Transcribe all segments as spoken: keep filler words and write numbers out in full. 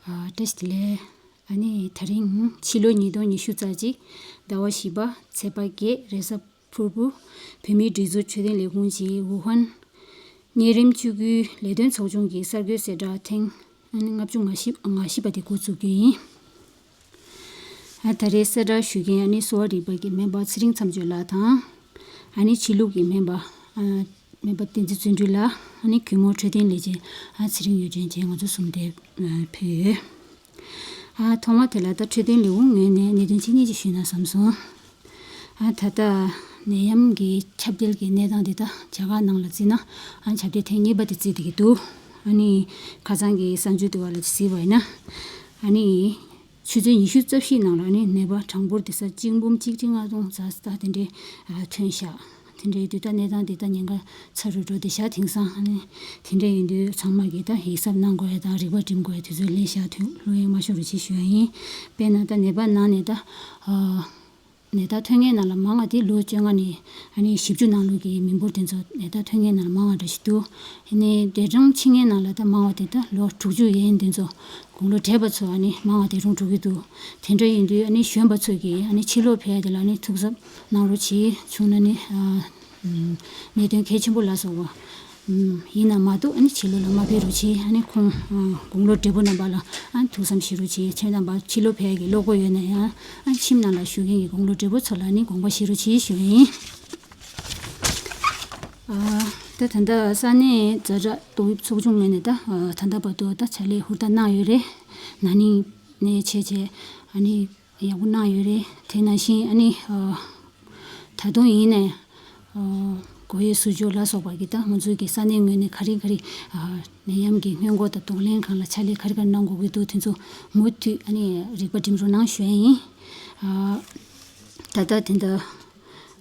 ཨ། བཀྲ་ཤིས་བདེ་ལེགས། ཨ་ནི་དེ་རིང་ཕྱི་ལོ་ཉིས་སྟོང་ཉི་ཤུ་རྩ་གཅིག་ཟླ་བ་བཞི་པ་ཚེས་པ་བརྒྱད་རེས་གཟའ་ཕུར་བུ། བོད་མིའི་སྒྲིག་འཛུགས་འཕྲོད་བསྟེན་ལས་ཁུངས་ཀྱིས་ཝུ་ཧན་གཉན་རིམས་བཅུ་དགུའི་ལས་དོན་ཚོགས་ཆུང་གི་གསར་འགོད་གསལ་བསྒྲགས་ཐེངས་ཨ་ནི་ལྔ་བཅུ་ང་བཞི་ང་བཞི་པ་དེ་འགོ་བཙུགས་རྒྱུ་ཡིན། ཨ། ད་རེས་གསལ་བསྒྲགས་ཞུ་མཁན་ཨ་ནི་གསོ་བ་རིག་པ་གི་སྨན་པ་ཚེ་རིང་མཚམས་གཅོད་ལགས་དང་། ཨ་ནི་ཕྱི་ལུགས་ཀྱི་སྨན་པ། ཨ། སྨན་པ་བསྟན་འཛིན་བརྩོན་འགྲུས་ལགས། ཨ་ནི་གུས་མོ་འཕྲོད་བསྟེན་ལས་བྱེད་ཨ་ཚེ་རིང་ཡོན་ཏན་བཅས་ང་ཚོ་གསུམ་དེ་ཕེབས་ཡོད། ཨ། ཐོག་མ་དེ་ལ་ད་འཕྲོད་བསྟེན་ལས་ཁུངས་ངོས་ནས་གནད་དོན་ཆེ་གཉིས་ཅིག་ཞུས་ན་བསམ་སོང་། ཨ། ད་ལྟ་ནད་ཡམས་ཀྱི་ཁྱབ་གདལ་གྱི་གནས་སྟངས་འདི་དག་རྒྱ་གར་ནང་ལ་བརྩིས་ན་ཨ་ཁྱབ་གདལ་ཐེངས་གཉིས་པ་དེ་བརྩིས་བསྡད་ཀྱི་འདུག་ཨ་ནི་ཁ་སང་གི་གསར་འགྱུར་དུ་བ་ལ་གཟིགས་པ་ཡིན་ན། ཨ་ནི་ཆུ་ཚོད་ཉི་ཤུ་རྩ་བཞིའི་ནང་ལ་ཨ་ནི་ནད་པ་གྲངས་འབོར་དེ་ས་གཅིག་འབུམ་གཅིག་ཁྲི་ལྔ་སྟོང་ཙམ་ད་དེ་འདྲའི་ཐོན་ཤག་དེ་འདྲའི་དུས་ད་གནས་སྟངས་དེ་ད་ཉེན་ཁ་ཚ་རུ་འགྲོ་བསྡད་ཤག་དེང་སང་ཨ་ནི་དེ་འདྲ་ཡིན་དུས་ཚང་མ་གིས་ད་ཡིག་ཚབ་གནང་དགོས་ཡ་དང་རིག་པ་སྒྲིམ་དགོས་ཡ་དེ་ཚོ་སླེབས་ཤག་དུས་ལྷོད་ཡངས་མ་ཤོར་བ་ཅིག་ཞུ་ཡ་ཡིན། དཔེར་ན་ད་ནད་པ་ནང་ནས་ད་ཨ། ནད་རྟགས་ཐོན་མཁན་ནང་ལ་མང་བ་དེ་ལོ་བཅོ་ལྔ་ནས་ཨ་ནི་བཞི་བཅུ་ནང་ལོགས་ཀྱི་མི་འབོར་དེ་ཚོ་ནད་རྟགས་ཐོན་མཁན་ནང་ལ་མང་བ་འདྲ་ཞིག་འདུག་ཨ་ནི་འདས་གྲོངས་ཕྱིན་མཁན་ནང་ལ་ད་མང་བ་དེ་ད་ལོ་དྲུག་ཅུ་ཡན་དེ་ཚོ་དགུང་ལོ་བགྲེས་པ་ཚོ་ཨ་ནི་མང་བ་འདས་གྲོངས་འགྲོ་གི་འདུག་དེ་འདྲ་ཡིན་དུས་ཨ་ནི་གཞོན་པ་ཚོ་གིས་ཨ་ནི་ཕྱི་ལོགས་ཕེབས་ཡ་དེ་ལ་ཨ་ནི་ཐུགས་གཟབ་གནང་རོགས་གྱིས། བྱུང་ན་ནི་ཨ་ཨམ་གནད་དོན་གལ་ཆེན་པོ་ལ་སོགས་པ་ཨམ་ཡིན་ན་མ་གཏོགས་ཨ་ནི་ཕྱི་ལོགས་ལ་མ་ཕེབས་རོགས་གྱིས། ཨ་ནི་ཁོང་ཨ་དགུང་ལོ་བགྲེས་པོ་རྣམ་པ་ལ་ཨ་ནི་ཐུགས་བསམ་བཞེས་རོགས་གྱིས། ཁྱེད་རྣམ་པ་ཕྱི་ལོགས་ཕེབས་ཡ་གི་བློ་ཁོག་ཡོད་ན་ཡང་ཨ་ནི་ཁྱིམ་ནང་ལ་བཞུགས་མཁན་གྱི་དགུང་ལོ་བགྲེས་པོ་ཚོ་ལ་ནི་དགོངས་པ་བཞེས་རོགས་གྱིས་ཞུ་ཡ་ཡིན། ཨ། ད་ད་ལྟ་ས་གནས་ཛ་དྲག་ཏོག་དབྱིབས་ཚོགས་ཆུང་ངོས་ནས་ད་ཨ་ད་ལྟ་བར་དུ་ད་ཕྱག་ལས་ཧུར་ཐག་གནང་ཡོད་རེད། ན་ནིང་ནས་བྱས་བྱས་ཨ་ནི་ཡག་པོ་གནང་ཡོད་རེད། དེ་ནང་བཞིན་ཨ་ནི་ཨ་ད་དུང་ཡིན་ནའི་ཨ་སྒོ་དབྱེ་ཟུར་འཇོག་ལ་སོགས་པ་གི་ད་ང་ཚོའི་གི་ས་གནས་ངོས་ནས་ག་རེ་ག་རེ་ཨ་ནད་ཡམས་ཀྱི་སྔོན་འགོག་དང་གདོང་ལེན་སྒང་ལ་ཕྱག་ལས་ག་རེ་ག་རེ་གནང་དགོས་ཀྱི་འདུག་དེ་ཚོ་མུ་མཐུད་ཨ་ནི་རིག་པ་སྒྲིམ་རོགས་གནང་ཞུ་ཡ་ཡིན། ཨ་ད་ལྟ་དེ་འདྲ།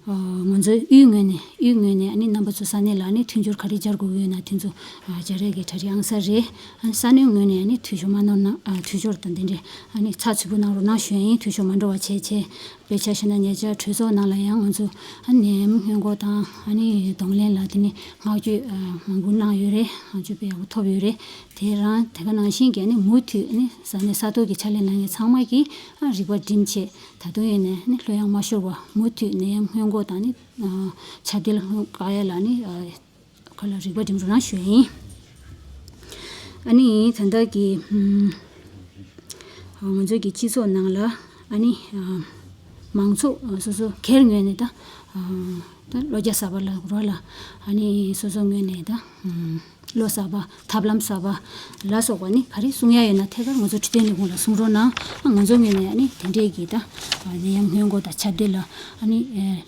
ཨ་ང་ཚོའི་དབུས་ངོས་ནས་དབུས་ངོས་ནས་ཨ་ནི་རྣམ་པ་ཚོ་ས་གནས་ལ་ཨ་ནི་མཐུན་སྦྱོར་ག་རེ་སྦྱར་དགོས་ཀྱི་ཡོད་ན་དེ་ཚོ་ཨ་སྦྱར་ཡས་ཀྱི་གྲ་སྒྲིག་ཨང་གསར་རེད། ཨ་ས་གནས་ངོས་ནས་ཨ་ནི་འཐུས་ཤོར་མ་གནང་ན་ཨ་འཐུས་ཤོར་དང་དེ་འདྲའི་ཨ་ནི་ཚགས་ཚུད་པོ་གནང་རོགས་གནང་ཞུ་ཡ་ཡིན། འཐུས་ཤོར་མ་འགྲོ་བ་བྱས་བྱས་དཔེ་ཆ་བཞག་ན་ཉེ་ཆར་གྲོས་ཚོགས་ནང་ལ་ཡང་ང་ཚོ་ཨ་ནི་ནད་ཡམས་སྔོན་འགོག་དང་ཨ་ནི་གདོང་ལེན་ལ་དེ་ནི་བསྔགས་བརྗོད་ཨ་མང་པོ་གནང་ཡོད་རེད། བསྔགས་བརྗོད་དཔེ་ཡག་པོ་ཐོབ་ཡོད་རེད། དེ་རང་དེ་ག་ནང་བཞིན་གྱི་ཨ་ནི་མུ་མཐུད་ཨ་ནི་ས་གནས་ས་ཐོག་གི་ཕྱག་ལས་གནང་མཁན་ཚང་མ་གིས་ཨ་རིག་པ་སྒྲིམ་བྱས། ད་དུང་ཡིན་ནའི་ནི་ལྷོད་ཡངས་མ་ཤོར་བ་མུ་མཐུད་ནད་ཡམས་སྔོན་འགོག་དང་ནི་ཨ་ཁྱབ་གདལ་བཀག་ཡ་ལ་ནི་ཨ་ཁ་ལ་རིག་པ་སྒྲིམ་རོགས་གནང་ཞུ་ཡ་ཡིན། ཨ་ནི་ད་ལྟ་གི་ཨམ་ང་ཚོ་གི་སྤྱི་ཚོགས་ནང་ལ་ཨ་ནི་ཨ་མང་ཚོགས་སོ་སོ་སྒེར་ངོས་ནས་ད་ཨ་ད་བློ་རྒྱ་གསར་པ་ལ་རོགས་ལ་ཨ་ནི་སོ་སོ་ངོས་ནས་ད་ཨམ། བློ་གསར་པ་ཐབས་ལམ་གསར་པ་ལ་སོགས་པ་ནི་ག་རེ་གསུང་ཡ་ཡོད་ན་ཐད་ཀར་ང་ཚོ་འཕྲོད་བསྟེན་ལས་ཁུངས་ལ་གསུང་རོགས་གནང་། ང་ཚོ་ངོས་ནས་ནི་དེ་འདྲས་ཀྱི་ད་ནད་ཡམས་སྔོན་འགོག་དང་ཁྱབ་གདལ་ལ་ནི་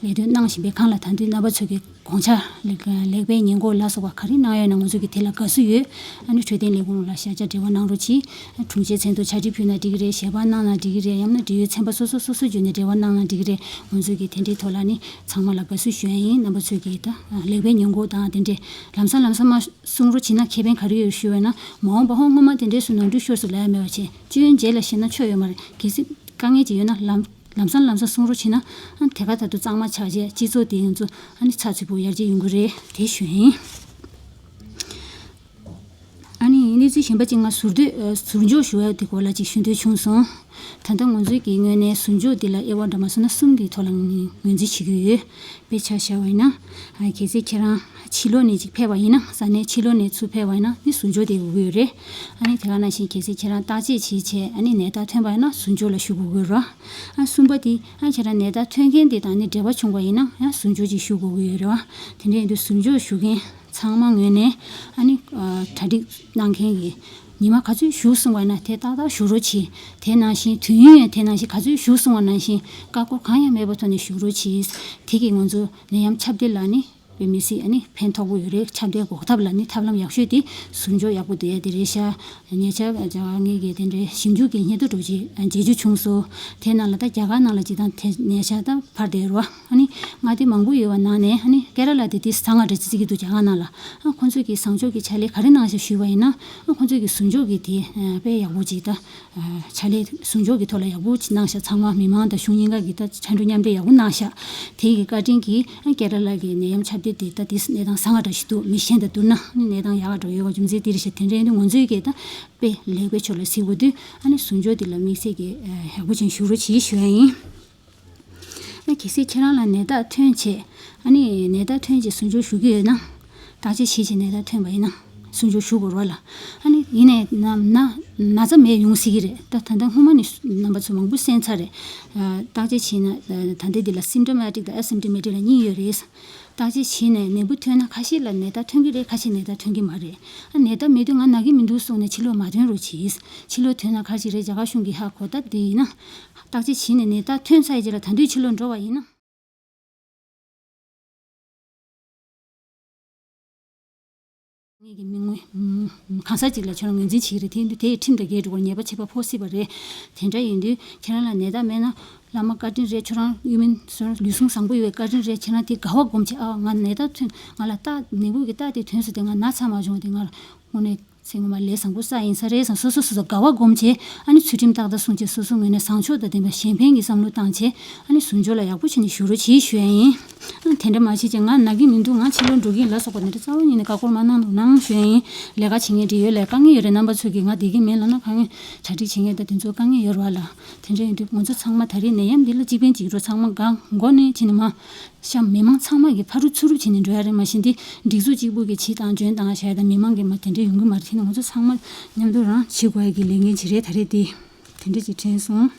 ལས་དོན་གནང་བཞིན་པའི་སྒང་ལ་ད་དུང་རྣམ་པ་ཚོ་གི་དགོངས་འཆར་ལེགས་པའི་ཉེས་འགོག་ལ་སོགས་པ་ག་རེ་གནང་ཡ་ཡོད་ན་ང་ཚོ་གི་དེ་ལ་དགའ་བསུ་ཡོད། ཨ་ནི་འཕྲོད་བསྟེན་ལས་ཁུངས་ལ་ཤར་བསྐྱོད་འབྲེལ་བ་གནང་རོགས་གྱིས། དྲུང་ཆེའི་མཚན་ཐོག་ཕྱག་བྲིས་ཕུལ་ན་འགྲིག་གི་རེད། ཞལ་པར་གནང་ན་འགྲིག་གི་རེད། ཡང་ན་འབྲེལ་ཡོད་ཚན་པ་སོ་སོ་སོ་སོ་བརྒྱུད་ནས་འབྲེལ་བ་གནང་ན་འགྲིག་གི་རེད། ང་ཚོ་གི་དེ་འདྲའི་ཐོག་ལ་ནི་ཚང་མ་ལ་དགའ་བསུ་ཞུ་ཡ་ཡིན། རྣམ་པ་ཚོས་ཀྱིས་ད་ལེགས་པའི་ཉེས་འགོག་དང་དེ་འདྲས་ལམ་སང་ལམ་སང་མ་གསུང་རོགས་བྱེད་ན་ཁེ་ཕན་ག་རེ་ཡོད་ཞུས་པ་ན། མ་འོངས་པ་ཧོ་སྔོན་མ་དེ་འདྲས་སུ་ནོར་འཁྲུལ་ཤོར་སོང་ལབ་ཡ་མེད་པ་བྱས། སྐྱོན་རྗེས་ལ་ཤེས་ན་ཆོ་ཡོད་མ་རེད། གལ་སྲིད་དཀའ་ངལ་ཅིག་ཡོད་ན་ལམ་ལམ་སང་ལམ་སང་གསུང་རོགས་བྱེད་ན་ཨ་དེ་ག་ད་དུང་གཙང་མ་ཆགས་རྗེས་སྤྱི་ཚོགས་དེ་ང་ཚོ་ཨ་ནི་ཚགས་ཚུད་པོ་ཡར་རྒྱས་ཡོང་གི་རེད། དེ་ཞུ་ཡ་ཡིན། ཨ་ནི་གནས་ཚུལ་གཞན་པ་གཅིག་ང་ཟུར་འདོད་ཨ་ཟུར་འཇོག་ཞུ་ཡ་དེ་སྐོར་ལ་ཅིག་ཞུ་འདོད་བྱུང་སོང་། ད་ལྟ་ང་ཚོའི་གི་ངོས་ནས་ཟུར་འཇོག་འདི་ལ་དབྱེ་བ་འདྲ་མ་སོང་ན་གསུམ་གྱི་ཐོག་ལ་ངོས་ངོས་འཛིན་བྱེད་ཀྱི་ཡོད། དཔེ་ཆ་བཞག་པ་ཡིན་ན་ཨ་གལ་སྲིད་ཁྱེད་རང་ཕྱི་ལོགས་ནས་ཅིག་ཕེབས་པ་ཡིན་ན། ས་གནས་ཕྱི་ལོགས་ནས་ཚུར་ཕེབས་པ་ཡིན་ན་ནི་ཟུར་འཇོག་དེ་དགོས་ཀྱི་ཡོད་རེད། ཨ་ནི་དེ་ག་ནང་བཞིན་གལ་སྲིད་ཁྱེད་རང་བརྟག་དཔྱད་བྱས་བྱས་ཨ་ནི་ནད་རྟགས་ཐོན་པ་ཡིན་ན་ཟུར་འཇོག་ལ་ཞུགས་དགོས་ཀྱི་ཡོད་རེད། ཨ་གསུམ་པ་དེ་ཨ་ཁྱེད་རང་ནད་རྟགས་ཐོན་མཁན་དེ་དང་ནི་འབྲེལ་བ་བྱུང་བ་ཡིན་ན་ཡང་ཟུར་འཇོག་ཅིག་ཞུགས་དགོས་ཀྱི་ཡོད་རེད་བ། དེ་འདྲ་ཡིན་དུས་ཟུར་འཇོག་ཞུ་མཁན་ཚང་མ་ངོས་ནས་ཨ་ནི་ཨ་གྲ་སྒྲིག་གནང་མཁན་གྱི་ཉི་མ་ག་ཚོད་བཞུགས་སོང་བ་ན་དེ་ཏག་ཏག་བཞུགས་རོགས་གྱིས། དེ་ནང་བཞིན་དུས་ཡུན་ཡང་དེ་ནང་བཞིན་ག་ཚོད་བཞུགས་སོང་བ་ནང་བཞིན་ཀ་ཀོ་གང་ཡང་མེད་པའི་ཐོག་ནས་བཞུགས་རོགས་གྱིས། དེ་གིས་ང་ཚོ་ནད་ཡམས་ཁྱབ་གདལ་ལ་ནི་དཔེ་མི་སྲིད་ཨ་ནི་ཕན་ཐོགས་པོ་ཡོད་རེད། ཁྱབ་གདལ་འགོག་ཐབས་ལ་ནི་ཐབས་ལམ་ཡག་ཤོས་དེ་ཟུར་འཇོག་ཡག་པོ་བསྡད་ཡ་དེ་རེད་ཤག་ཉེ་ཆར་རྒྱ་གར་ངོས་ཀྱི་དེ་འདྲའི་ཞིབ་འཇུག་གི་སྙན་ཐོ་གྲུབ་ཆེད་མཇལ་རྒྱུ་བྱུང་སོང་། དེ་ནང་ལ་ད་རྒྱ་གར་ནང་ལ་ཇི་ལྟར་དེ་ཉེ་ཆར་ད་ཕར་བསྡད་རོ། ཨ་ནི་མངའ་སྡེ་མང་པོ་ཡོད་པ་ནང་ནས་ཨ་ནི་ཀེ་ར་ལ་དེ་དུས་ཟ་ང་འདྲ་ཙི་ཙི་གི་འདུག་རྒྱ་གར་ནང་ལ། ཨ་ཁོང་ཚོས་ཀྱི་བཟང་ཕྱོགས་ཀྱི་ཕྱག་ལས་ག་རེ་གནང་ཤག་ཞུས་པ་ཡིན་ན། ཨ་ཁོང་ཚོས་ཀྱི་ཟུར་འཇོག་གི་དེ་ཨ་དཔེ་ཡག་པོ་ཅིག་ད་ཨ་ཕྱག་ལས་ཟུར་འཇོག་གི་ཐོག་ལ་ཡག་པོ་ཅིག་གནང་ཤག་ཚང་མ་མི་མང་དང་གཞུང་གཉིས་ཀ་གི་ད་ཕྱར་གྲུ་མཉམ་འདེགས་ཡག་པོ་གནང་ཤག་དེ་གི་བཀའ་དྲིན་གྱིས་ཨ་ཀེ་ར་ལ་གི་ནད་ཡམས་ཁྱབ་ དེ་དེ་ད་དེ་གནས་སྟངས་བཟང་ང་འདྲ་ཞིག་འདུག་མི་གཞན་དང་བསྡུར་ན་ཨ་ནི་གནས་སྟངས་ཡག་ག་འགྲོ་ཡོད་པ་རྒྱུ་མཚན་དེ་རེད་ཤག་དེ་འདྲ་ཡིན་དུས་ང་ཚོའི་གི་ད་དཔེ་ལེགས་པའི་ཕྱོགས་ལ་གཟིགས་དགོས་དུས་ཨ་ནི་ཟུར་འཇོག་དེ་ལ་དམིགས་བསལ་གྱི་ཡག་པོ་ཅན་ཞུ་རོགས་གྱིས་ཞུ་ཡ་ཡིན། ཨ་གལ་སྲིད་ཁྱེད་རང་ལ་ནད་རྟགས་ཐོན་བྱས་ཨ་ནི་ནད་རྟགས་ཐོན་བྱས་ཟུར་འཇོག་ཞུ་གི་ཡོད་ན། བརྟག་དཔྱད་བྱེད་བྱས་ནད་རྟགས་ཐོན་པ་ཡིན་ན་ཟུར་འཇོག་ཞུ་དགོས་རེད་ལ། ཨ་ནི་ཡིན་ནའི་ན་ན་ན་ཚ་མེད་ཡོང་སྲིད་ཀྱི་རེད། ད་ད་ལྟ་སྔོན་མ་ནས་རྣམ་པ་ཚོ་མང་པོ་གསན་ཚར་རེད། བརྟག་དཔྱད་བྱས་ན་ད་ལྟ་འདི་ལ་སིམ་ཊོ་མ་ཊིག་དང་ཨེ་སིམ་ཊོ་མ་ཊིག་ལ་གཉིས་ཡོད་རེད། བརྟག་དཔྱད་བྱས་ནས་ནད་འབུ་ཐོན་ན་ཁ་ཤས་ལ་ནད་རྟགས་ཐོན་གྱི་རེད། ཁ་ཤས་ནད་རྟགས་ཐོན་གྱི་མ་རེད། ཨ་ནད་རྟགས་མེད་དུས་ང་ན་གི་མི་འདུག་གསུངས་ནས་ཕྱི་ལོགས་མ་ཐོན་རོགས་གྱིས། ཕྱི་ལོགས་ཐོན་ན་ག་རེ་བྱེད་རེད། རྒྱ་གར་གཞུང་གི་ཧ་གོ་སྟབས་འདི་ཡིན་ན། བརྟག་དཔྱད་བྱས་ནས་ནད་རྟགས་ཐོན་ཚར་རྗེས་ལ་ད་དུང་ཕྱི་ལོགས་འགྲོ་བ་ཡིན་ན། ངེད་ཀྱི་མི་ངོ་གང་ས་ཅིག་ལ་ཁྱོད་རང་ངོས་འཛིན་བྱེད་ཀྱི་རེད། དེ་ཡིན་དུས་དེ་ཡི་ཁྲིམས་དང་འགལ་འགྲོ་བར་ཉེས་པ་ཆད་པ་ཕོག་སྲིད་པ་རེད། དེ་འདྲ་ཡིན་དུས་ཁྱེད་རང་ལ་ནད་རྟགས་མེད་ན། བླ་མ་བཀའ་དྲིན་རེད། ཁྱོད་རང་ཡུལ་མི་ཚོ་ལུས་ཟུངས་བཟང་པོ་ཡོད་པའི་བཀའ་དྲིན་རེད། ཁྱེད་རང་དེ་དགའ་བ་སྒོམ་བྱས། ཨ་ང་ནད་རྟགས་ཐོན། ང་ལ་རྟགས་ནད་འབུ་གི་རྟགས་དེ་ཐོན་སོང་སྟེ་ང་ན་ཚ་མ་བྱུང་སྟེ་ང་དངོས་གནས་ཚེ་སྔོན་མ་ལས་བཟང་པོ་བསགས་ཡིན་ས་རེད་བསམ་སོ་སོ་སོ་སོ་དགའ་བ་སྒོམ་བྱས། ཨ་ནི་ཚུལ་ཁྲིམས་ཏག་ཏག་སྲུང་བྱས་སོ་སོ་ངོས་ནས་བཟང་ཕྱོགས་དང་ལྡན་པ་གཞན་ཕན་གྱི་བསམ་བློ་བཏང་བྱས། ཨ་ནི་ཟུར་འཇོག་ལ་ཡག་པོ་བྱས་ནས་བཞུགས་རོགས་གྱིས་ཞུ་ཡ་ཡིན། ཨ་དེ་འདྲ་མ་བྱེད་ཅིག་ང་ན་གི་མི་འདུག་ང་ཕྱི་ལོགས་འགྲོ་གི་ཡིན་ལ་སོགས་པ་འདི་འདྲ་རྩ་བ་ཉིད་ནས་བཀའ་བཀོད་མ་གནང་རོགས་གནང་ཞུ་ཡ་ཡིན། ལས་ཀ་བྱེད་མཁན་འབྲེལ་ཡོད་ལ་དཀའ་ངལ་ཡོད་རེད། རྣམ་པ་ཚོ་གིས་ང་བསྡད་ཀྱི་མིན་ལབ་ན་དཀའ་ངལ་གྲ་སྒྲིག་བྱེད་མཁན་དང་དེ་ཚོ་དཀའ་ངལ་ཡོད་རེད་བ་ལ། དེ་འདྲ་ཡིན་དུས་ང་ཚོ་ཚང་མ་ད་རེས་ནད་ཡམས་འདི་ལ་གཅིག་ཕན་གཅིག་གྲོགས་ཚང་མ་གང་མགོ་ནས་བྱས་ནས་མ། ཤ་མི་མང་ཚང་མ་གིས་ཕ་རུ་ཚུར་རུ་བྱས་ནས་འགྲོ་ཡ་རེད། མ་གཞི་འདི་སྒྲིག་འཛུགས་གཅིག་པུ་གིས་བྱེད་དང་འཇོན་དང་བྱ་ཡ་དང་མི་མང་གིས་མ་དེ་འདྲ་ཡོང་གི་མ་རེད། དེ་ནི་ང་ཚོ་ཚང་མ་མཉམ་དུ་རང་བྱེད་དགོས་ཡ་གི་ལས་འགན་ཅིག་རེད། ད་རེས་དེ་དེ་འདྲ་ཅིག་དྲན་སོང་།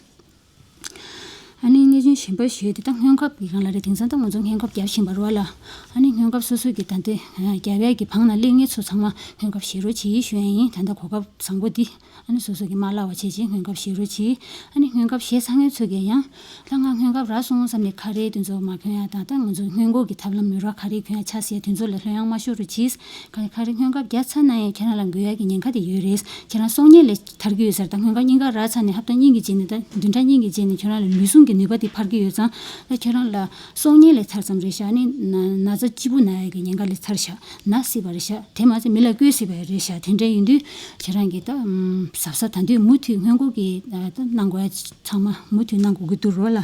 ཨ་ནི་གནད་དོན་གཞན་པ་ཞུ་ཡ་དེ་ད་སྔོན་ཁབ་ཀྱི་སྒང་ལ་རེད། དེང་སང་ད་ང་ཚོ་སྔོན་ཁབ་བརྒྱབ་བཞིན་པ་རེད་བ་ལ། ཨ་ནི་སྔོན་ཁབ་སོ་སོ་གིས་ད་ལྟ་བརྒྱབ་ཡ་གི་བང་ན་སླེབས་མཁན་ཚོ་ཚང་མ་སྔོན་ཁབ་བཞེས་རོགས་གྱིས་ཞུ་ཡ་ཡིན། ད་ལྟ་གོ་སྐབས་བཟང་པོ་འདི། ཨ་ནི་སོ་སོ་གིས་མ་བརླག་པ་བྱས་བྱས་སྔོན་ཁབ་བཞེས་རོགས་གྱིས། ཨ་ནི་སྔོན་ཁབ་བཞེས་ཚར་མཁན་ཚོ་གིས་ཡང་། ད་ང་སྔོན་ཁབ་རག་སོང་བསམ་ནས་ཁ་རས་དེ་ཚོ་མ་གྱོན་ཡ་དང་། ད་ང་ཚོ་སྔོན་འགོག་གི་ཐབས་ལམ་མི་རག་ཁ་རས་གྱོན་ཡ་ཆ་ཟེར་དེ་ཚོ་ལ་ལྷོད་ཡངས་མ་ཤོར་རོགས་གྱིས། ཁ་ཁ་རས་སྔོན་ཁབ་བརྒྱབ་ཚར་ན་ཡང་ཁྱེད་རང་ལ་འགོས་ཡ་གི་ཉེན་ཁ་དེ་ཡོད་རེད། ཁྱེད་རང་སྲོག་ཉེན་ལས་ཐར་གྱི་ཡོད་ས་རེད། ད་སྔོན་ཁབ་གཉིས་ཀ་རག་ཚར་ནས་ཧབ་ཏ་གཉིས་ཀྱི་རྗེས་ནས་ད་བདུན་ཕྲག་གཉིས་ཀྱི་རྗེས་ནས་ཁྱེད་རང་ལ་ལུས་ཟུངས་ཀྱི་ནུས་པ་དེ་འཕར་གྱི་ཡོད་ཙང་། ད་ཁྱེད་རང་ལ་སྲོག་ཉེན་ལས་ཐར་ཙམ་རེད་ཤག་ཨ་ནི་ན་ན་ཚ་སྐྱིད་པོ་ན་ཡ་གི་ཉེན་ཁ་ལས་ཐར་ཤག་ན་སྲིད་པ་རེད་ཤག་དེ་མ་ཚད་མི་ལ་བསྐུས་སྲིད་པ་རེད་ཤག་དེ་འདྲ་ཡིན་དུས་ཁྱེད་རང་གིས་ད་ཨམ་གཟབ་གཟབ་ད་དུས་མུ་མཐུད་སྔོན་འགོག་གི་ད་གནང་དགོས་ཡ་ཚང་མ་མུ་མཐུད་གནང་དགོས་ཀྱི་འདུག་རོགས་ལ།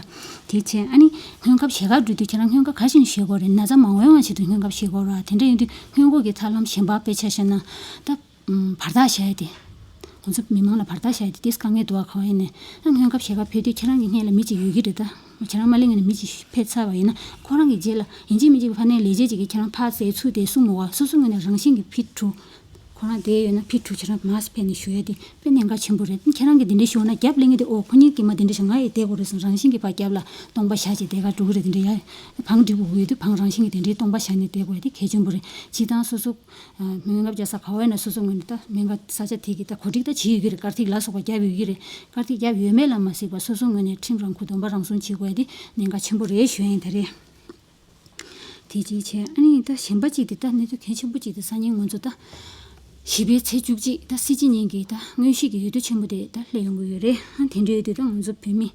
དེ་བྱས་ཨ་ནི་སྔོན་ཁབ་བཞེས་གར་འགྲོ་དུས་ཁྱེད་རང་སྔོན་ཁབ་ག་བཞིན་བཞེས་དགོས་རེད། ན་ཚ་མ་འོང་ཡ་ཆེད་དུ་སྔོན་ཁབ་བཞེས་དགོས་རེད། དེ་འདྲ་ཡིན་དུས་སྔོན་འགོག་གི་ཐབས་ལམ་གཞན་པ་དཔེ་ཆ་བཞག་ན་ད་ཨམ་བར་ཐག་བཞག་ཡ་དེ། ང་ཚོ་མི་མང་ལ་བར་ཐག་བཞག་ཡ་དེ་ཏིས་དཀའ་ངལ་འདུག་ག་ག་བ་ཡིན་ནས་ད་སྔོན་ཁབ་བཞེས་གར་ཕེབས་དུས་ཁྱེད་རང་གི་སྔོན་ལ་མི་གཅིག་ཡོད་ཀྱི་རེད་ད། ཁྱེད་རང་མ་སླེབས་སྔོན་ནས་མི་གཅིག་ཕེབས་ཚར་བ་ཡིན་ན་ཁོ་རང་གི་རྗེས་ལ་ཡིན་གཅིག་མིན་གཅིག་ཕ་ནས་ལས་བྱེད་ཅིག་གིས་ཁྱེད་རང་ཕར་བཙལ་ཚུར་བལྟས་གསུང་མི་དགོས། སོ་སོ་ངོས་ནས་རང་བཞིན་གྱིས་ཕི་ཊི་ཊུ། ཁོ་རང་བསྡད་ཡོད་ན་ཕི་ཊི་ཊུ་ཁྱེད་རང་མར་ཕེབས་ནས་བཞུགས་ཡ་དེ་དཔེ་གནད་འགག་ཆེན་པོ་རེད། ཁྱེད་རང་གིས་དེ་འདྲ་བཞུགས་ན་རྒྱབ་སླེབས་མཁན་དེ་ཨོ་ཁོ་གཉིས་ཀྱིས་མ་དེ་འདྲ་བཞག་ང་ཡི་བསྡད་དགོས་རེད་བསམ་རང་བཞིན་གྱིས་ཕར་རྒྱབ་ལ་སྟོང་པ་བཞག་བྱས་བསྡད་ག་འགྲོ་གི་རེད། དེ་འདྲ་ཡ་བང་སྒྲིག་དགོས་ཀྱི་ཡོད་དུས་བང་རང་བཞིན་གྱིས་དེ་འདྲའི་སྟོང་པ་བཞག་ནས་བསྡད་དགོས་ཡ་དེ་གལ་ཆེན་པོ་རེད། སྤྱིར་བཏང་སོ་སོ་སྨན་ཁབ་བརྒྱབ་ས་ག་བ་ཡིན་ན་སོ་སོ་ངོས་ནས་ད་སྨན་ཁབ་ས་ཆ་དེ་གི་ད་གོ་སྒྲིག་ད་བྱེད་ཡོད་ཀྱི་རེད། སྐར་ཐིག་ལ་སོགས་པ་བརྒྱབ་ཡོད་ཀྱི་རེད། སྐར་ཐིག་བརྒྱབ་ཡོད་མེད་ལ་མ་གཟིགས་པར་སོ་སོ་ངོས་ནས་ཁྲིམས་རང་འཁུར་སྡོམ་པ་རང་སྲུང་བྱེད་དགོས་ཡ་དེ་གནད་འགག་ཆེན་པོ་རེད་ཞུ་ཡ་ཡིན་ད་རེད། དེ་གཅིག་བྱས། ཨ་ནི་ད་གཞན་པ་གཅིག་དེ་ད་གནད་དོན་གལ་ཆེན་པོ་གཅིག་དེ་སང་ཉིན་ང་ཚོ་ད་བཞི་པའི་ཚེས་བཅུ་གཅིག་ད་སྲིད་སྤྱི་གཉིས་ཀྱི་ད་དངོས་གཞི་གི་འོས་བསྡུ་ཆེན་པོ་དེ་ད་སླེབས་ཡོང་གི་ཡོད་རེད། ཨ་དེ་འདྲའི་འོས་བསྡུ་ད་ང་ཚོ་བོད་མི་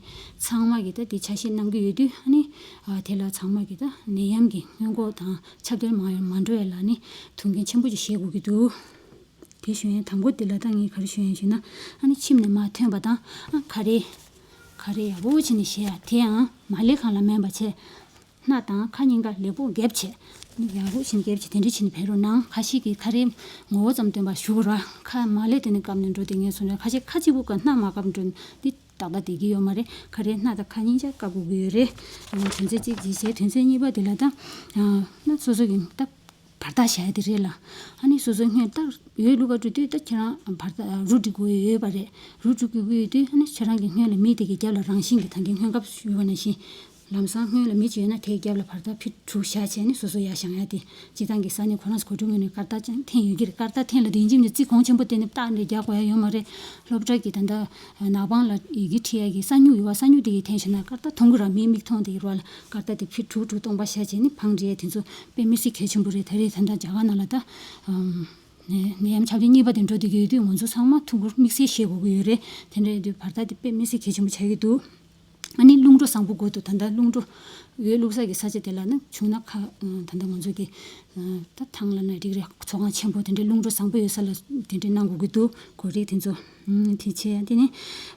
ཚང་མ་གི་ད་དེ་ཆ་ཤས་གནང་གི་ཡོད་དུས་ཨ་ནི་ཨ་དེ་ལ་ཚང་མ་གི་ད་ནད་ཡམས་ཀྱི་སྔོན་འགོག་དང་ཁྱབ་གདལ་མ་ཡོང་མ་འགྲོ་ཡ་ལ་ནི་མཐུན་རྐྱེན་ཆེན་པོ་ཅིག་བྱེད་དགོས་ཀྱི་འདུག་དེ་ཞུ་ཡན་དང་པོ་དེ་ལ་ད་ངས་ག་རེ་ཞུ་ཡན་ཞུ་ན། ཨ་ནི་ཁྱིམ་ནས་མར་ཐོན་པ་དང་ཨ་ཁ་རས་ཁ་རས་ཡག་པོ་བྱས་ནས་བཞེས་ཡ། དེ་ཡང་མ་ལེ་ཁང་ལ་མེད་པ་བྱས། སྣ་དང་ཁ་གཉིས་ཀ་ལེགས་པོ་བརྒྱབ་བྱས། ཡག་པོ་བྱས་ནས་བརྒྱབ་བྱས་དེ་འདྲ་བྱས་ནས་ཕེབས་རོགས་གནང་། ཁ་ཤས་ཀྱིས་ཁ་རས་ངོ་བོ་ཙམ་སྟོན་པ་ཞུ་དགོས་ར། ཁ་མ་ལེ་དེ་ནས་བཀབ་ནས་འགྲོ་དེ་ངས་སོང་ན་ཁ་ཤས་ཁ་གཅིག་པུ་བཀབ་སྣ་མ་བཀབ་འགྲོ་འདི་ཏག་ཏག་བསྡད་ཀྱི་ཡོད་མ་རེད། ཁ་རས་སྣ་དང་ཁ་གཉིས་ཆ་བཀབ་དགོས་ཀྱི་ཡོད་རེད། དོན་ཚན་གཅིག་གཅིག་བྱས། དོན་ཚན་གཉིས་པ་དེ་ལ་ད་སྣ་སོ་སོ་གི་ད་བར་ཐག་བཞག་ཡ་དེ་རེད་ལ། ཨ་ནི་སོ་སོའི་སྔོན་ལྟར་འོས་བླུག་ག་འགྲོ་དུས་ད་ཁྱེད་རང་བར་ཐག་རུ་སྒྲིག་དགོས་ཡོད་པ་རེད། རུ་སྒྲིག་དགོས་ཀྱི་ཡོད་དུས་ཨ་ནི་ཁྱེད་རང་གི་སྔོན་ལ་མི་དེ་གི་རྒྱབ་ལ་རང་བཞིན་གྱི་ད་གིན་སྔོན་ཁབ་ཞུས་པ་ནང་བཞིན། ལམ་སང་སྔོན་ལ་མི་གཅིག་ཡོད་ན་དེའི་རྒྱབ་ལ་བར་ཐག་ཕི་ཊི་ཊུ་བཞག་བྱས་ནས་སོ་སོ་ཡར་བཞེངས་ཡ་དེ། སྤྱིར་བཏང་གི་ས་གནས་ཁོ་རང་ཚོ་གོ་སྒྲིག་ངོས་ནས་སྐར་རྟགས་ཀྱང་འཐེན་ཡོད་ཀྱི་རེད། སྐར་རྟགས་འཐེན་ལ་དེ་ཡིན་གཅིག་མིན་གཅིག་གོང་ཆེན་པོ་བསྟན་ནས་རྟགས་འདྲ་རྒྱག་དགོས་ཡ་ཡོད་མ་རེད། སློབ་གྲྭ་གི་ད་ལྟ་ནག་པང་ལ་ཡི་གེ་བྲིས་ཡ་གི་ས་སྨྱུག་ཡོད་པ། ས་སྨྱུག་དེ་གི་འཐེན་བྱས་ན་སྐར་རྟགས་མཐོང་གི་ར། མིའི་མིག་མཐོང་དེ་གི་ར་ལ་སྐར་རྟགས་དེ་ཕི་ཊི་ཊུ་སྟོང་པ་བཞག་བྱས་ནས་བང་སྒྲིག་ཡ་དེ་ཚོ་དཔེ་མི་སྲིད་གལ་ཆེན་པོ་རེད། ད་རེས་ད་ལྟ་རྒྱ་གར་ནང་ལ་ད་ནད་ཡམས་ཁྱབ་གདལ་གཉིས་པ་དེ་འགྲོ་བསྡད་ཀྱི་ཡོད་དུས་ང་ཚོ་ཚང་མ་ཐུགས་ཁུར་དམིགས་བསལ་བཞེས་དགོས་ཀྱི་ཡོད་རེད། དེ་འདྲ་ཡིན་དུས་བར་ཐག་དེ་དཔེ་མི་སྲིད་གལ་ཆེན་པོ་ཆགས་ཀྱི་འདུག་ཨ་ནི་རླུང་འགྲོ་བཟང་པོ་དགོས་འདུག་ད་ལྟ་རླུང་འགྲོ་ འོས་བླུགས་ས་གི་ས་ཆ་དེ་ལ་ནི་བྱུང་ན་ཁ་ད་ལྟ་ང་ཚོ་གི་ད་ཐང་ལ་ན་རིགས་རེ་ཚོགས་ཁང་ཆེན་པོ་དེ་འདྲའི་རླུང་འགྲོ་བཟང་པོ་ཡོད་ས་ལ་དེ་འདྲའི་གནང་དགོས་ཀྱི་འདུག་གོ་རིགས་དེ་ཚོ། ཨུམ། དེ་བྱས་དེ་ནི།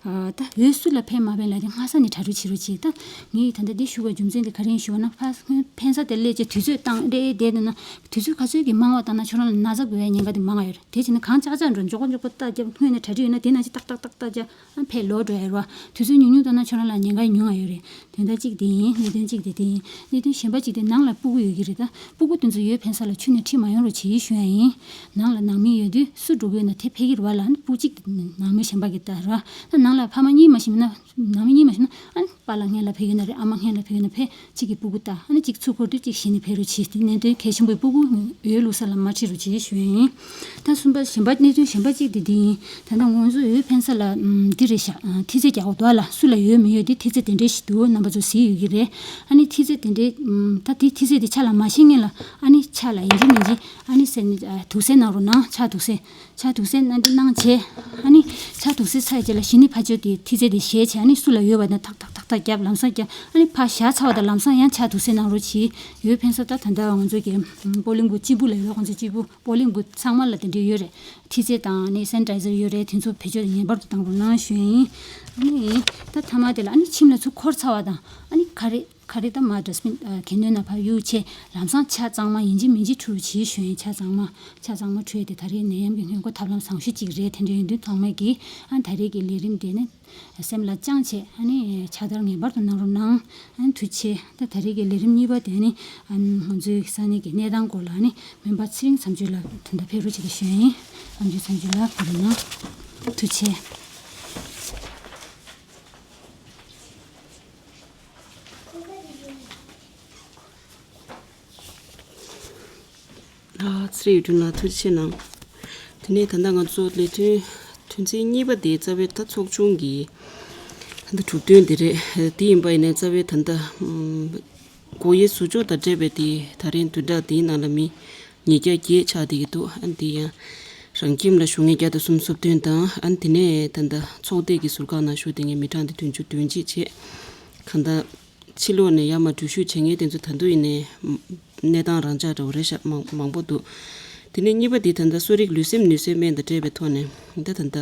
ཨ། ད་འོས་སུ་ལ་ཕན་མ་ཕན་ལ་དེ་སྔ་ས་ནས་གྲ་སྒྲིག་བྱེད་རོགས་བྱེད་ད། ངས་ད་ལྟ་འདི་ཞུ་བའི་རྒྱུ་མཚན་དེ་ག་རེ་ཡིན་ཞུ་བ་ན་ཕ་སྔོན་ཕན་ས་དེ་སླེབས་རྗེས་དུས་ཚོད་བཏང་རེད་བསྡད་འདུག་ན། དུས་ཚོད་ག་ཚོད་ཀྱི་མང་བ་བཏང་ན་ཁྱོད་རང་ལ་ན་ཚ་འགོས་པའི་ཉེན་ཁ་དེ་མང་བ་ཡོད་རེད། དེ་བྱས་ན་གང་ལྕགས་ལྕགས་འགྲོ་མགྱོགས་མགྱོགས་པོ་ལྟ་རྒྱབ་སྔོན་ནས་གྲ་སྒྲིག་ཡོད་ན་དེ་ནང་བཞིན་ཏག་ཏག་ཏག་ཏག་རྒྱབ་ཨ་ཕན་ལོ་འགྲོ་ཡ་རེད་བ། དུས་ཚོད་ཉུང་ཉུང་བཏང་ན་ཁྱོད་རང་ལ་ཉེན་ཁ་ཉུང་བ་ཡོད་རེད། དོན་དག་གཅིག་དེ་ཡིན། གནད་དོན་གཅིག་དེ་དེ་ཡིན། གནད་དོན་གཞན་པ་གཅིག་དེ་ནང་ལ་སྤུ་གུ་ཡོད་ཀྱི་རེད་ད། སྤུ་གུ་དེ་ཚོ་འོས་འཕེན་ས་ལ་ཁྱོན་ནས་ཁྲིད་མ་ཡོང་རོགས་བྱེད་ཞུ་ཡ་ཡིན། ནང་ལ་ནང་མི་ཡོད་དུས་སུ་འགྲོ་དགོས་ན་དེ་ཕེབས་ཀྱི་རེད་བ་ལ་ནི་སྤུ་གཅིག་ནང་མི་གཞན་པ་གི་ལྟ་ར། ད་ནང་ལ་ཕ་མ་གཉིས་མ་ཤི་ན་ནང་མི་གཉིས་མ་ཤི་ན་ཨ་ནི་པཱ་ལགས་སྔན་ལ་ཕེབས་ཀྱི་ན་རེད། ཨ་མ་སྔན་ལ་ཕེབས་ཀྱི་ན་ཕེབས་གཅིག་གི་སྤུ་གུ་ལྟ་ཨ་ནི་གཅིག་ཚུར་འཁོར་དུས་གཅིག་གཞི་ནས་ཕེབས་རོགས་བྱེད། དེ་གནད་དོན་གལ་ཆེན་པོའི་སྤུ་གུ་འོས་བླུགས་ས་ལ་མ་ཁྲིད་རོགས་བྱེད་ཞུ་ཡ་ཡིན། ད་གསུམ་པ་གཞན་པ་གནད་དོན་གཞན་པ་གཅིག་དེ་འདི་ཡིན། ད་ལྟ་ང་ཚོ་འོས་འཕེན་ས་ལ་ཨམ། འདི་རེད་ཤག་ཨ། ཐི་ཚེ་རྒྱག་དགོས་འདུག་ལ་སུ་ལ་ཡོད་མི་ཡོད་དེ་ཐི་ཚེ་དེ་འདྲས་ཤིག་འདུག་རྣམ་པ་ཚོ་གཟིགས་ཡོད་ཀྱི་རེད། ཨ་ནི་ཐི་ཚེ་དེ་འདྲས་ཨམ། ད་དེ་ཐི་ཚེ་དེ་ཕྱག་ལ་མ་ཤེས་ངེས་ལ་ཨ་ནི་ཕྱག་ལ་ཡིན་གཅིག་མིན་གཅིག་ཨ་ནི་སེ་ནི་ཨ། དུག་སེལ་གནང་རོགས་གནང་། ཕྱག་དུག་སེལ། ཕྱག་དུག་སེལ་གནང་དེ་གནང་བྱས། ཨ་ནི་ཕྱག་དུག་སེལ་ཚར་རྗེས་ལ་གཞི་ནས་ཕ་ཆོས་དེ་ཐི་ཚེ་དེ་བཞེས་བྱས་ཨ་ནི་སུ་ལ་ཡོད་པ་ན་ཐག་ཐག་ཐག་ཐག་རྒྱབ་ལམ་སང་རྒྱབ། ཨ་ནི་ཕ་བཞག་ཚར་བ་དང་ལམ་སང་ཡང་ཕྱག་དུག་སེལ་གནང་རོགས་གྱིས། འོས་འཕེན་ས་ད་ད་ལྟ་ང་ཚོ་གི་སྤོ་ལིང་བུ་གཅིག་པུ་ལ་ཡོད། ཁོང་ཚོ་གཅིག་པུ་སྤོ་ལིང་བུ་ཚང་མ་ལ་དེ་འདྲས་ཡོད་རེད། ཐི་ཚེ་དང་ནི་སེན་ཊའི་ཛར་ཡོད་རེད། དེ་ཚོ་བེད་སྤྱོད་ངེས་པར་དུ་གཏང་རོགས་གནང་ཞུ་ཡིན། ཨ་ནི་ད་མཐའ་མ་དེ་ལ་ཨ་ནི་ཁྱིམ་ལ་ཚུར་འཁོར་ཚར་བ་དང་ཨ་ནི་ག་རེ་ག་རེ་ད་མ་ཌ་སི་བིན་གན་ནོན་ནང་ཕར་གཡུག་བྱས་ལམ་སང་ཕྱག་གཙང་མ་ཡིན་གཅིག་མིན་གཅིག་འཁྲུ་རོགས་བྱེད་ཞུ་ཡིན། ཕྱག་གཙང་མ་ཕྱག་གཙང་མ་འཁྲུ་ཡས་དེ་ད་རེས་ནད་ཡམས་ཀྱི་སྔོན་འགོག་ཐབས་ལམ་བཟང་ཤོས་གཅིག་རེད། དེ་འདྲ་ཡིན་དུས་ཚང་མས་ཀྱིས་ཨ་ད་རེས་ཀྱི་ལས་རིམ་དེ་ནི་སེམས་ལ་བཅངས་བྱས་ཨ་ནི་ཕྱག་བསྟར་ངེས་པར་དུ་གནང་རོགས་གནང་། ཨ་ནི་ཐུགས་རྗེ་ཆེ། ད་ད་རེས་ཀྱི་ལས་རིམ་གཉིས་པ་དེ་ནི་ཨ་ནི་ང་ཚོའི་ས་གནས་ཀྱི་གནས་སྟངས་སྐོར་ལ་ཨ་ནི་སྨན་པ་ཚེ་རིང་མཚམས་གཅོད་ལགས་དོན་དག་ཕེབས་རོགས་བྱེད་ཀྱི་ཞུ་ཡིན། མཚམས་གཅོད་མཚམས་གཅོད་ལགས་གོ་རོགས་གནང་། ཐུགས་རྗེ་ཆེ། ཨ། ཚེ་རིང་ཡུལ་གྲུ་ལ་ཐུགས་རྗེ་ཆེ་གནང་། དེ་ནས་ད་ལྟ་ང་ཚོ་ལས་དོན་དོན་ཚན་གཉིས་པ་དེ་རྩ་བའི་ད་ཚོགས་ཆུང་གི་ད་ལྟ་གྲུབ་དོན་དེ་རེད། དེ་ཡིན་པ་ཡིན་ནའི་རྩ་བའི་ད་ལྟ་ཨམ། སྒོ་དབྱེ་ཟུར་འཇོག་དང་འབྲེལ་བའི་དེ་ད་རིང་བདུན་ཕྲག་འདིའི་ནང་ལ་མི་ཉིས་བརྒྱ་བརྒྱད་ཆགས་བསྡད་ཀྱི་འདུག་ཨ་ནི་དེ་ཡང་རང་ཁྱིམ་ལ་བཞུགས་མཁན་བརྒྱ་དང་སུམ་ཅུ་སོ་བདུན་དང་ཨ་ནི་དེ་ནས་ད་ལྟ་ཚོགས་སྡེ་གི་ཟུར་ཁང་ནང་བཞུགས་བསྡད་མཁན་མི་གྲངས་དེ་བདུན་ཅུ་དོན་གཅིག་བྱས། གང་ལྟར་ཕྱི་ལོགས་ནས་ཡར་མར་འགྲུལ་བཞུད་བྱེད་མཁན་དེ་ཚོ་ད་དུང་ཡིན་ནའི་གནས་སྟངས་རང་འཇགས་འདྲ་བོ་རེད་ཤག་མང་མང་པོ་འདུག་དེ་ནས་གཉིས་པ་དེ་ད་ལྟ་གསོ་རིག་ལུས་སེམས་ནུས་གསོའི་སྨན་དང་འབྲེལ་བའི་ཐོག་ནས་ད་ད་ལྟ་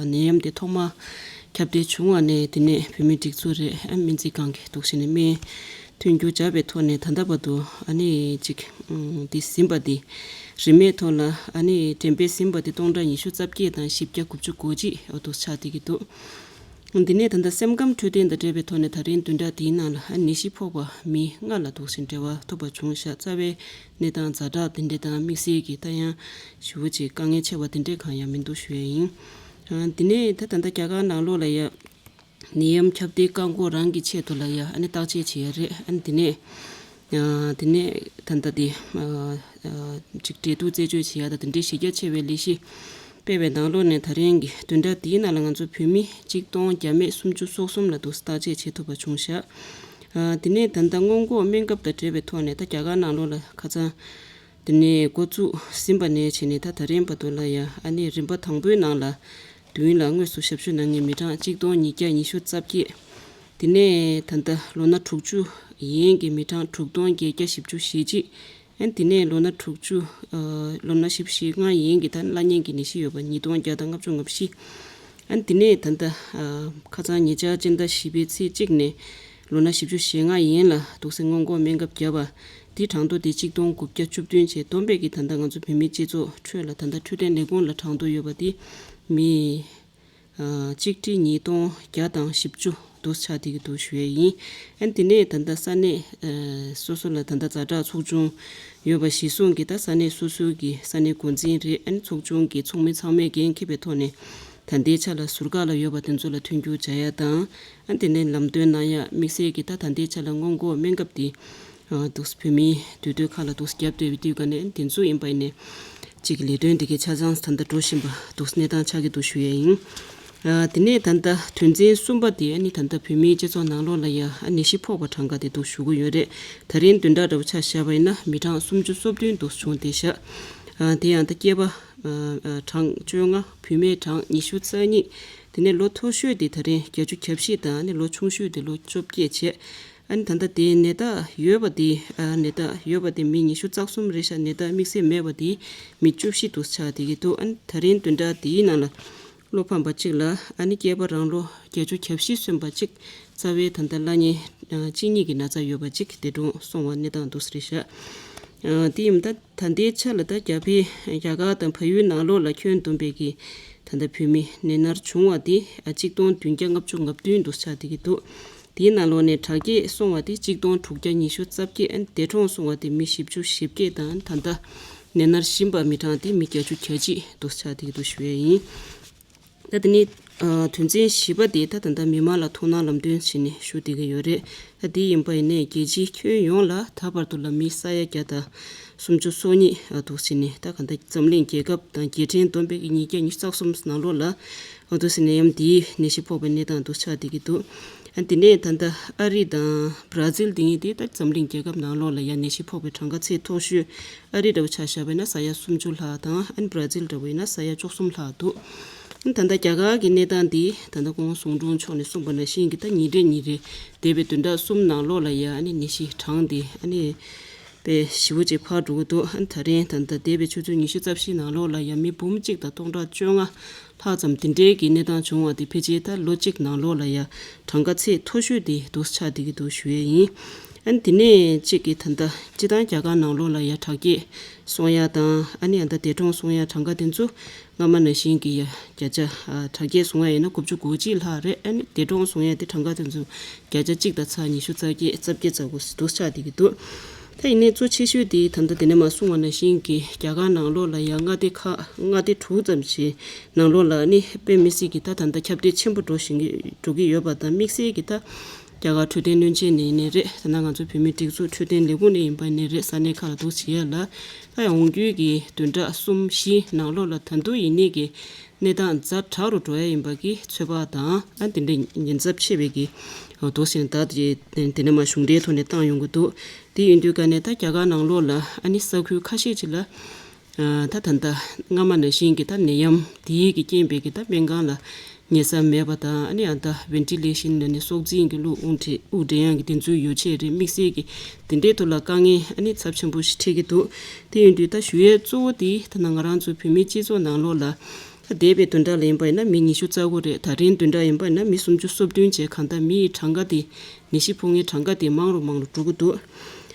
ནད་ཡམས་དེ་ཐོག་མར་ཁྱབ་གདལ་བྱུང་བ་ནས་དེ་ནས་བོད་མིའི་སྒྲིག་འཛུགས་རེད། ཨ་སྨན་རྩིས་ཁང་གིས་འདུག་སེ་ནས་སྨན་ཐོན་རྒྱུ་བྱ་བའི་ཐོག་ནས་ད་ལྟ་བར་དུ་ཨ་ནི་ཅིག་ཨུམ། འདི་ཟིན་པ་འདི་རིན་མེད་ཐོག་ལ་ཨ་ནི་འགྲེམས་སྤེལ་ཟིན་པ་འདི་སྟོང་ཕྲག་ཉི་ཤུ་རྩ་བརྒྱད་དང་བཞི་བརྒྱ་དགུ་བཅུ་གོ་གཅིག་འོ་འདུག་ཆགས་བསྡད་ཀྱི་འདུག་འདི་ནས་ད་ལྟ་སེམས་ཁམས་འཕྲོད་བསྟེན་དང་འབྲེལ་བའི་ཐོག་ནས་ད་རིང་བདུན་ཕྲག་འདིའི་ནང་ལ་ཨ་ནད་གཞི་ཕོག་པ་མི་ལྔ་ལ་འདུག་སེ་འབྲེལ་བ་ཐུབ་པ་བྱུང་ཤག་རྩ་བའི་གནས་སྟངས་ཛ་དྲག་འདི་འདྲ་དང་དམིགས་བསལ་གྱི་ད་ཡང་ཞེ་པོ་ཅིག་དཀའ་ངལ་ཆེ་བ་འདི་འདྲ་གང་ཡང་མི་འདུག་ཞུ་ཡ་ཡིན། ཨ་འདི་ནས་ད་ད་ལྟ་རྒྱ་གར་ནང་ལོགས་ལ་ཡ་ནད་ཡམས་ཁྱབ་གདལ་བཀག་འགོག་རང་གི་ཆེད་དུ་ལ་ཡ་ཨ་ནི་བརྟག་དཔྱད་བྱེད་ཡ་རེད། ཨ་ནི་འདི་ནས་ཨ་འདི་ནས་ད་ལྟ་འདི་ཨ་ཨ་ཅིག་འབྲེལ་གཏུག་རྩད་གཅོད་བྱེད་ཡ་ད་འདི་འདྲའི་གཞི་རྒྱ་ཆེ་བའི་ལས་གཞི་སྤེལ་བའི་ནང་ལོགས་ནས་ད་རིང་གི་བདུན་ཕྲག་འདིའི་ནང་ལ་ང་ཚོ་བོད་མི་གཅིག་སྟོང་བརྒྱ་མེད་སུམ་ཅུ་སོ་གསུམ་ལ་འདུག་བརྟག་དཔྱད་བྱེད་ཐུབ་པ་བྱུང་ཤག་ཨ་དེ་ནས་ད་ལྟ་སྔོན་འགོག་སྨན་ཁབ་དང་འབྲེལ་བའི་ཐོག་ནས་ད་རྒྱ་གར་ནང་ལོགས་ལ་ཁ་སང་དེ་ནས་འགོ་བཙུགས་ཟིན་པ་ནས་བྱས་ནས་ད་ད་རིང་བར་དུ་ལ་ཡ་ཨ་ནི་རིམ་པ་དང་པོའི་ནང་ལ་མདུན་ལ་དངོས་སུ་ཞབས་ཞུ་གནང་མཁན་མི་གྲངས་གཅིག་སྟོང་ཉིས་བརྒྱ་ཉི་ཤུ་རྩ་བརྒྱད། དེ་ནས་ད་ལྟ་ལོ་ན་དྲུག་ཅུ་ཡན་གྱི་མི་གྲངས་དྲུག་སྟོང་བརྒྱད་བརྒྱ་བཞི་བཅུ་ཞེ་གཅིག་ཨན་དེ་ནས་ལོ་ན་དྲུག་ཅུ། ཨ་ལོ་ན་བཞི་བཅུ་ཞེ་ལྔ་ཡན་གྱི་ད་སླ་གཉན་གྱི་ནད་གཞི་ཡོད་པ་ཉིས་སྟོང་བརྒྱ་དང་ལྔ་བཅུ་ང་བཞི། ཨན་དེ་ནས་ད་ལྟ་ཨ་ཁ་སང་ཉེ་ཆར་སྤྱི་ཟླ་བཞི་པའི་ཚེས་གཅིག་ནས་ལོ་ན་བཞི་བཅུ་ཞེ་ལྔ་ཡན་ལ་དུག་སེལ་སྔོན་འགོག་སྨན་ཁབ་བརྒྱབ་པ་དེ་གྲངས་ཐོ་དེ་གཅིག་སྟོང་དགུ་བརྒྱ་བཅུ་བདུན་བྱས། བསྡོམས་པས་ཀྱི་ད་ལྟ་ང་ཚོ་བོད་མིའི་སྤྱི་ཚོགས་ཁྲོད་ལ་ད་ལྟ་འཕྲོད་བསྟེན་ལས་ཁུངས་ལ་གྲངས་ཐོ་ཡོད་པ་དེ་མི་ཨ་གཅིག་ཁྲི་ཉིས་སྟོང་བརྒྱ་དང་བཞི་བཅུ་དུ་ཆགས་བསྡད་ཀྱི་འདུག་ཞུ་ཡས་ཡིན། ཨ་ནི་དེ་ནས་ད་ལྟ་ས་གནས་ཨ་སོ་སོ་ལ་ད་ལྟ་ཛ་དྲག་ཚོགས་ཆུང་ཡོད་པ་གཞིར་བཟུང་གིས་ད་ས་གནས་སོ་སོའི་གི་ས་གནས་འགོ་འཛིན་རེད། ཨ་ནི་ཚོགས་ཆུང་གི་ཚོགས་མི་ཚང་མས་འགན་འཁྱེར་བའི་ཐོག་ནས་ད་ལྟའི་ཆ་ལ་ཟུར་བཀག་ལ་ཡོད་པ་དེ་ཚོ་ལ་མཐུན་འགྱུར་བྱ་ཡ་དང་། ཨ་ནི་དེ་ནས་ལམ་སྟོན་གནང་ཡ་དམིགས་བསལ་གྱི་ད་ད་ལྟའི་ཆ་ལ་སྔོན་འགོག་སྨན་ཁབ་དེ། ཨ་འདུག་སེ་བོད་མིའི་དུས་སྟོན་ཁག་ལ་འདུག་སེ་རྒྱབ་སྡོད་པའི་དུས་ག་ནས་དེ་ཚོ་ཡིན་པ་ཡིན་ནས་གཅིག་གི་ལས་དོན་དེ་གའི་ཆ་ཚང་ད་ལྟ་འགྲོ་བཞིན་པ་འདུག་སེ་གནས་སྟངས་ཆགས་ཀྱི་འདུག་ཞུ་ཡས་ཡིན། ཨ་དེ་ནས་ད་ལྟ་དོན་ཚན་གསུམ་པ་དེ་ཨ་ནི་ད་ལྟ་བོད་མིའི་སྤྱི་ཚོགས་ནང་ལོགས་ལ་ཡ་ཨ་ནད་གཞི་ཕོག་པ་གྲངས་ཀ་དེ་འདུག་ཞུ་གི་ཡོད་རེད། ད་རིང་བདུན་ཕྲག་འདྲ་བོ་ཆ་བཞག་པ་ཡིན་ན་མི་གྲངས་སུམ་ཅུ་སོ་བདུན་འདུག་བྱུང་བསྡད་ཤག་ཨ་དེ་ཡང་ད་སྐྱེས་པ་ཨ་ཨ་གྲངས་བཅོ་ལྔ། བུད་མེད་གྲངས་ཉི་ཤུ་རྩ་གཉིས། དེ་ནས་ལོ་མཐོ་ཤོས་དེ་ད་རིང་བརྒྱད་ཅུ་གྱ་བཞི་དང་ཨ་ནི་ལོ་ཆུང་ཤོས་དེ་ལོ་བཅོ་བརྒྱད་བྱས། ཨ་ནི་ད་ལྟ་དེའི་ནད་རྟགས་ཡོད་པ་དེ་ཨ་ནད་རྟགས་ཡོད་པ་དེ་མི་ཉི་ཤུ་རྩ་གསུམ་རེད་ཤག་ནད་རྟགས་དམིགས་བསལ་མེད་པ་དེ་མི་བཅུ་བཞི་འདུག་ཆགས་བསྡད་ཀྱི་འདུག་ཨ་ནི་ད་རིང་བདུན་ཕྲག་དེའི་ནང་ལ་བློ་ཕམ་པ་གཅིག་ལ་ཨ་ནི་སྐྱེས་པ་རང་ལོ་བརྒྱད་ཅུ་གྱ་བཞི་སོན་པ་གཅིག་རྩ་བའི་ད་ལྟ་བླ་གཉན་གཅིན་སྙི་གི་ན་ཚ་ཡོད་པ་གཅིག་འདས་གྲོངས་སོང་བ་གནས་སྟངས་འདུག་ས་རེད་ཤག་དེ་ཡིན་ད་ད་ལྟའི་ཆ་ལ་ད་རྒྱ་བལ་རྒྱ་གར་དང་བལ་ཡུལ་ནང་ལོགས་ལ་ཁྱོན་བསྡོམས་པའི་གི་ད་ལྟ་བོད་མི་ནད་མནར་བྱུང་བ་དེ་གཅིག་སྟོང་བདུན་བརྒྱ་ལྔ་བཅུ་ང་བདུན་འདུག་ཆགས་བསྡད་ཀྱི་འདུག་དེའི་ནང་ལོགས་ནས་དྲག་སྐྱེད་སོང་བ་དེ་གཅིག་སྟོང་དྲུག་བརྒྱ་ཉི་ཤུ་རྩ་བརྒྱད། ཨ་ནི་འདས་གྲོངས་སོང་བ་དེ་མི་བཞི་བཅུ་ཞེ་བརྒྱད་དང་ད་ལྟ་ནད་མནར་བཞིན་པ་མི་གྲངས་དེ་མི་བརྒྱད་ཅུ་གྱ་གཅིག་འདུག་ཆགས་བསྡད་ཀྱི་འདུག་ཞུ་ཡས་ཡིན། ད་དེ་ནས་ཨ་དོན་ཚན་བཞི་པ་དེ་ད་ད་ལྟ་མི་མང་ལ་ཐུགས་སྣང་ལམ་སྟོན་བྱས་ནས་ཞུ་བསྡད་ཀྱི་ཡོད་རེད། ད་དེ་ཡིན་པ་ཡིན་ནའི་རྒྱལ་སྤྱིའི་ཁྱོན་ཡོངས་ལ་ད་བར་དུ་ལ་མི་ས་ཡ་བརྒྱ་དང་སུམ་ཅུ་སོ་གཉིས་ཨ་འདུག་བྱས་ནས་ད་ག་ད་འཛམ་གླིང་རྒྱལ་ཁབ་དང་རྒྱལ་ཕྲན་བསྡོམས་པའི་ཉིས་བརྒྱ་ཉི་ཤུ་རྩ་གསུམ་ནང་ལོགས་ལ་ཨ་འདུག་བྱས་ནད་ཡམས་འདིའི་ནད་གཞི་ཕོག་པའི་གནས་སྟངས་འདུག་ཆགས་བསྡད་ཀྱི་འདུག་ཨ་དེ་ནས་ད་ལྟ་ཨ་རི་དང་བྷ་ར་ཛིལ་དེ་གཉིས་དེ་ད་འཛམ་གླིང་རྒྱལ་ཁབ་ནང་ལོགས་ལ་ཡང་ནད་གཞི་ཕོག་པའི་གྲངས་ཀ་ཚད་མཐོ་ཤོས། ཨ་རི་འདྲ་བོ་ཆ་བཞག་པ་ཡིན་ན་ས་ཡ་སུམ་ཅུ་ལྷག་དང་ཨ་ནི་བྷ་ར་ཛིལ་འདྲ་བོ་ཡིན་ན་ས་ཡ་བཅུ་གསུམ་ལྷག་འདུག་ཨ་ནི་ད་ལྟ་རྒྱ་གར་གྱི་གནས་སྟངས་འདི་ད་ལྟ་གོང་ཟུང་དྲུང་མཆོག་ནས་གསུངས་པ་ནང་བཞིན་གྱི་ད་ཉིན་རེ་ཉིན་རེ་འདས་པའི་བདུན་ཕྲག་གསུམ་ནང་ལོགས་ལ་ཡ་ཨ་ནི་ནད་གཞི་གྲངས་འདི་ཨ་ནི་དཔེ་ཞེ་པོ་ཅིག་འཕར་འགྲོ་གི་འདུག་ཨ་ནི་ད་རིང་ད་ལྟ་འདས་པའི་ཆུ་ཚོད་ཉི་ཤུ་རྩ་བཞི་ནང་ལོགས་ལ་ཡ་མི་འབུམ་གཅིག་དང་སྟོང་ཕྲག་བཅོ་ལྔ་ལྷག་ཙམ་དེ་འདྲའི་གི་གནས་སྟངས་བྱུང་བ་དེ་ཕལ་ཆེར་ད་ལོ་གཅིག་ནང་ལོགས་ལ་ཡ་གྲངས་ཀ་ཚད་མཐོ་ཤོས་དེ་འདུག་ཆགས་བསྡད་ཀྱི་འདུག་ཞུ་ཡས་ཡིན། ཨ་ནི་དེ་ནས་གཅིག་གི་ད་ལྟ་སྤྱི་བཏང་རྒྱ་གར་ནང་ལོགས་ལ་ཡ་དྲག་སྐྱེད་སོང་ཡ་དང་ཨ་ནི་ཨ་ད་འདས་གྲོངས་སོང་ཡ་གྲངས་ཀ་དེ་ཚོ་སྔ་མ་ནང་བཞིན་གྱི་ཡ་བརྒྱ་ཆ་ཨ་དྲག་སྐྱེད་སོང་ཡ་ཡིན་ན་དགུ་བཅུ་གོ་གཅིག་ལྷག་རེད། ཨ་ནི་འདས་གྲོངས་སོང་ཡ་དེ་གྲངས་ཀ་དེ་ཚོ་བརྒྱ་ཆ་གཅིག་དང་ཚེག་ཉི་ཤུ་རྩ་བརྒྱད་རྩ་བརྒྱད་རྩ་དགུ་འདུག་ཆགས་བསྡད་ཀྱི་འདུག་ད་ཡིན་ནའི་གཙོ་ཆེ་ཤོས་དེ་ད་ལྟ་དེ་ནས་མ་གསུངས་པ་ནང་བཞིན་གྱི་རྒྱ་གར་ནང་ལོགས་ལ་ཡང་མངའ་སྡེ་ཁག་མངའ་སྡེ་དྲུག་ཙམ་ཞིག་ནང་ལོགས་ལ་ནི་དཔེ་མི་སྲིད་ཀྱི་ད་ད་ལྟ་ཁྱབ་གདལ་ཆེན་པོ་འགྲོ་བཞིན་གྱི་འགྲོ་གི་ཡོད་པ་དང་དམིགས་བསལ་གྱི་ད་རྒྱ་གར་འཕྲོད་བསྟེན་བློན་ཆེན་ནས་ཡིན་ནའི་རེད། ད་ནང་ང་ཚོ་བོད་མིའི་སྒྲིག་འཛུགས་འཕྲོད་བསྟེན་ལས་ཁུངས་ནས་ཡིན་པ་ནའི་རེད། ས་གནས་ཁག་ལ་འདུག་བྱེད་ཡ་ལ་ད་ཡང་འོང་རྒྱུའི་གི་བདུན་ཕྲག་གསུམ་བཞི་ནང་ལོགས་ལ་ད་དུང་ཡིན་ནའི་གི་གནས་སྟངས་ཛ་དྲག་རུ་འགྲོ་ཡ་ཡིན་པ་གི་ཚོད་དཔག་དང་ཨ་དེ་འདྲའི་ཉེན་ཚབས་ཆེ་བའི་གི་འདུག་ཟེར་ད་དེ་དེ་ནས་མ་གཞུང་འབྲེལ་ཐོག་ནས་བཏང་ཡོང་གི་འདུག་དེ་ཡིན་དུས་ཀ་ནས་ད་རྒྱ་གར་ནང་ལོགས་ལ་ཨ་ནི་ས་ཁུལ་ཁ་ཤས་ཅིག་ལ་ད་ད་ལྟ་སྔ་མ་ནང་བཞིན་གྱི་ད་ནད་ཡམས་དེའི་གི་རྐྱེན་པས་གི་ད་སྨན་ཁང་ལ་ཉལ་ས་མེད་པ་དང་ཨ་ནི་ཨ་ད་ཝེན་ཊི་ལེ་ཤིན་ལ་ནི་སྲོག་འཛིན་གྱི་གློག་དབུགས་འདྲེན་དབུགས་འདྲེན་ཡང་གི་དེ་ཚོའི་ཡོ་ཆས་རེད། དམིགས་བསལ་གྱི་དེ་འདྲའི་ཐོག་ལ་དཀའ་ངལ་ཨ་ནི་ཚབས་ཆེན་པོ་ཞིག་འཕྲད་ཀྱི་འདུག་དེ་ཡིན་དུས་ད་ཞུ་ཡས་གཙོ་བོ་དེ་ད་ན་ང་རང་ཚོ་བོད་མིའི་སྤྱི་ཚོགས་ནང་ལོགས་ལ་ད་འདས་པའི་བདུན་ཕྲག་ལ་ཡིན་པ་ཡིན་ན་མི་ཉི་ཤུ་རྩ་དགུ་རེད། ད་རིང་བདུན་ཕྲག་ཡིན་པ་ཡིན་ན་མི་སུམ་ཅུ་སོ་བདུན་བྱས་གང་ལྟར་མི་ཡི་གྲངས་ཀ་དེ་ནད་གཞི་ཕོག་མཁན་གྲངས་ཀ་དེ་མང་རུ་མང་རུ་འགྲོ་གི་འདུག་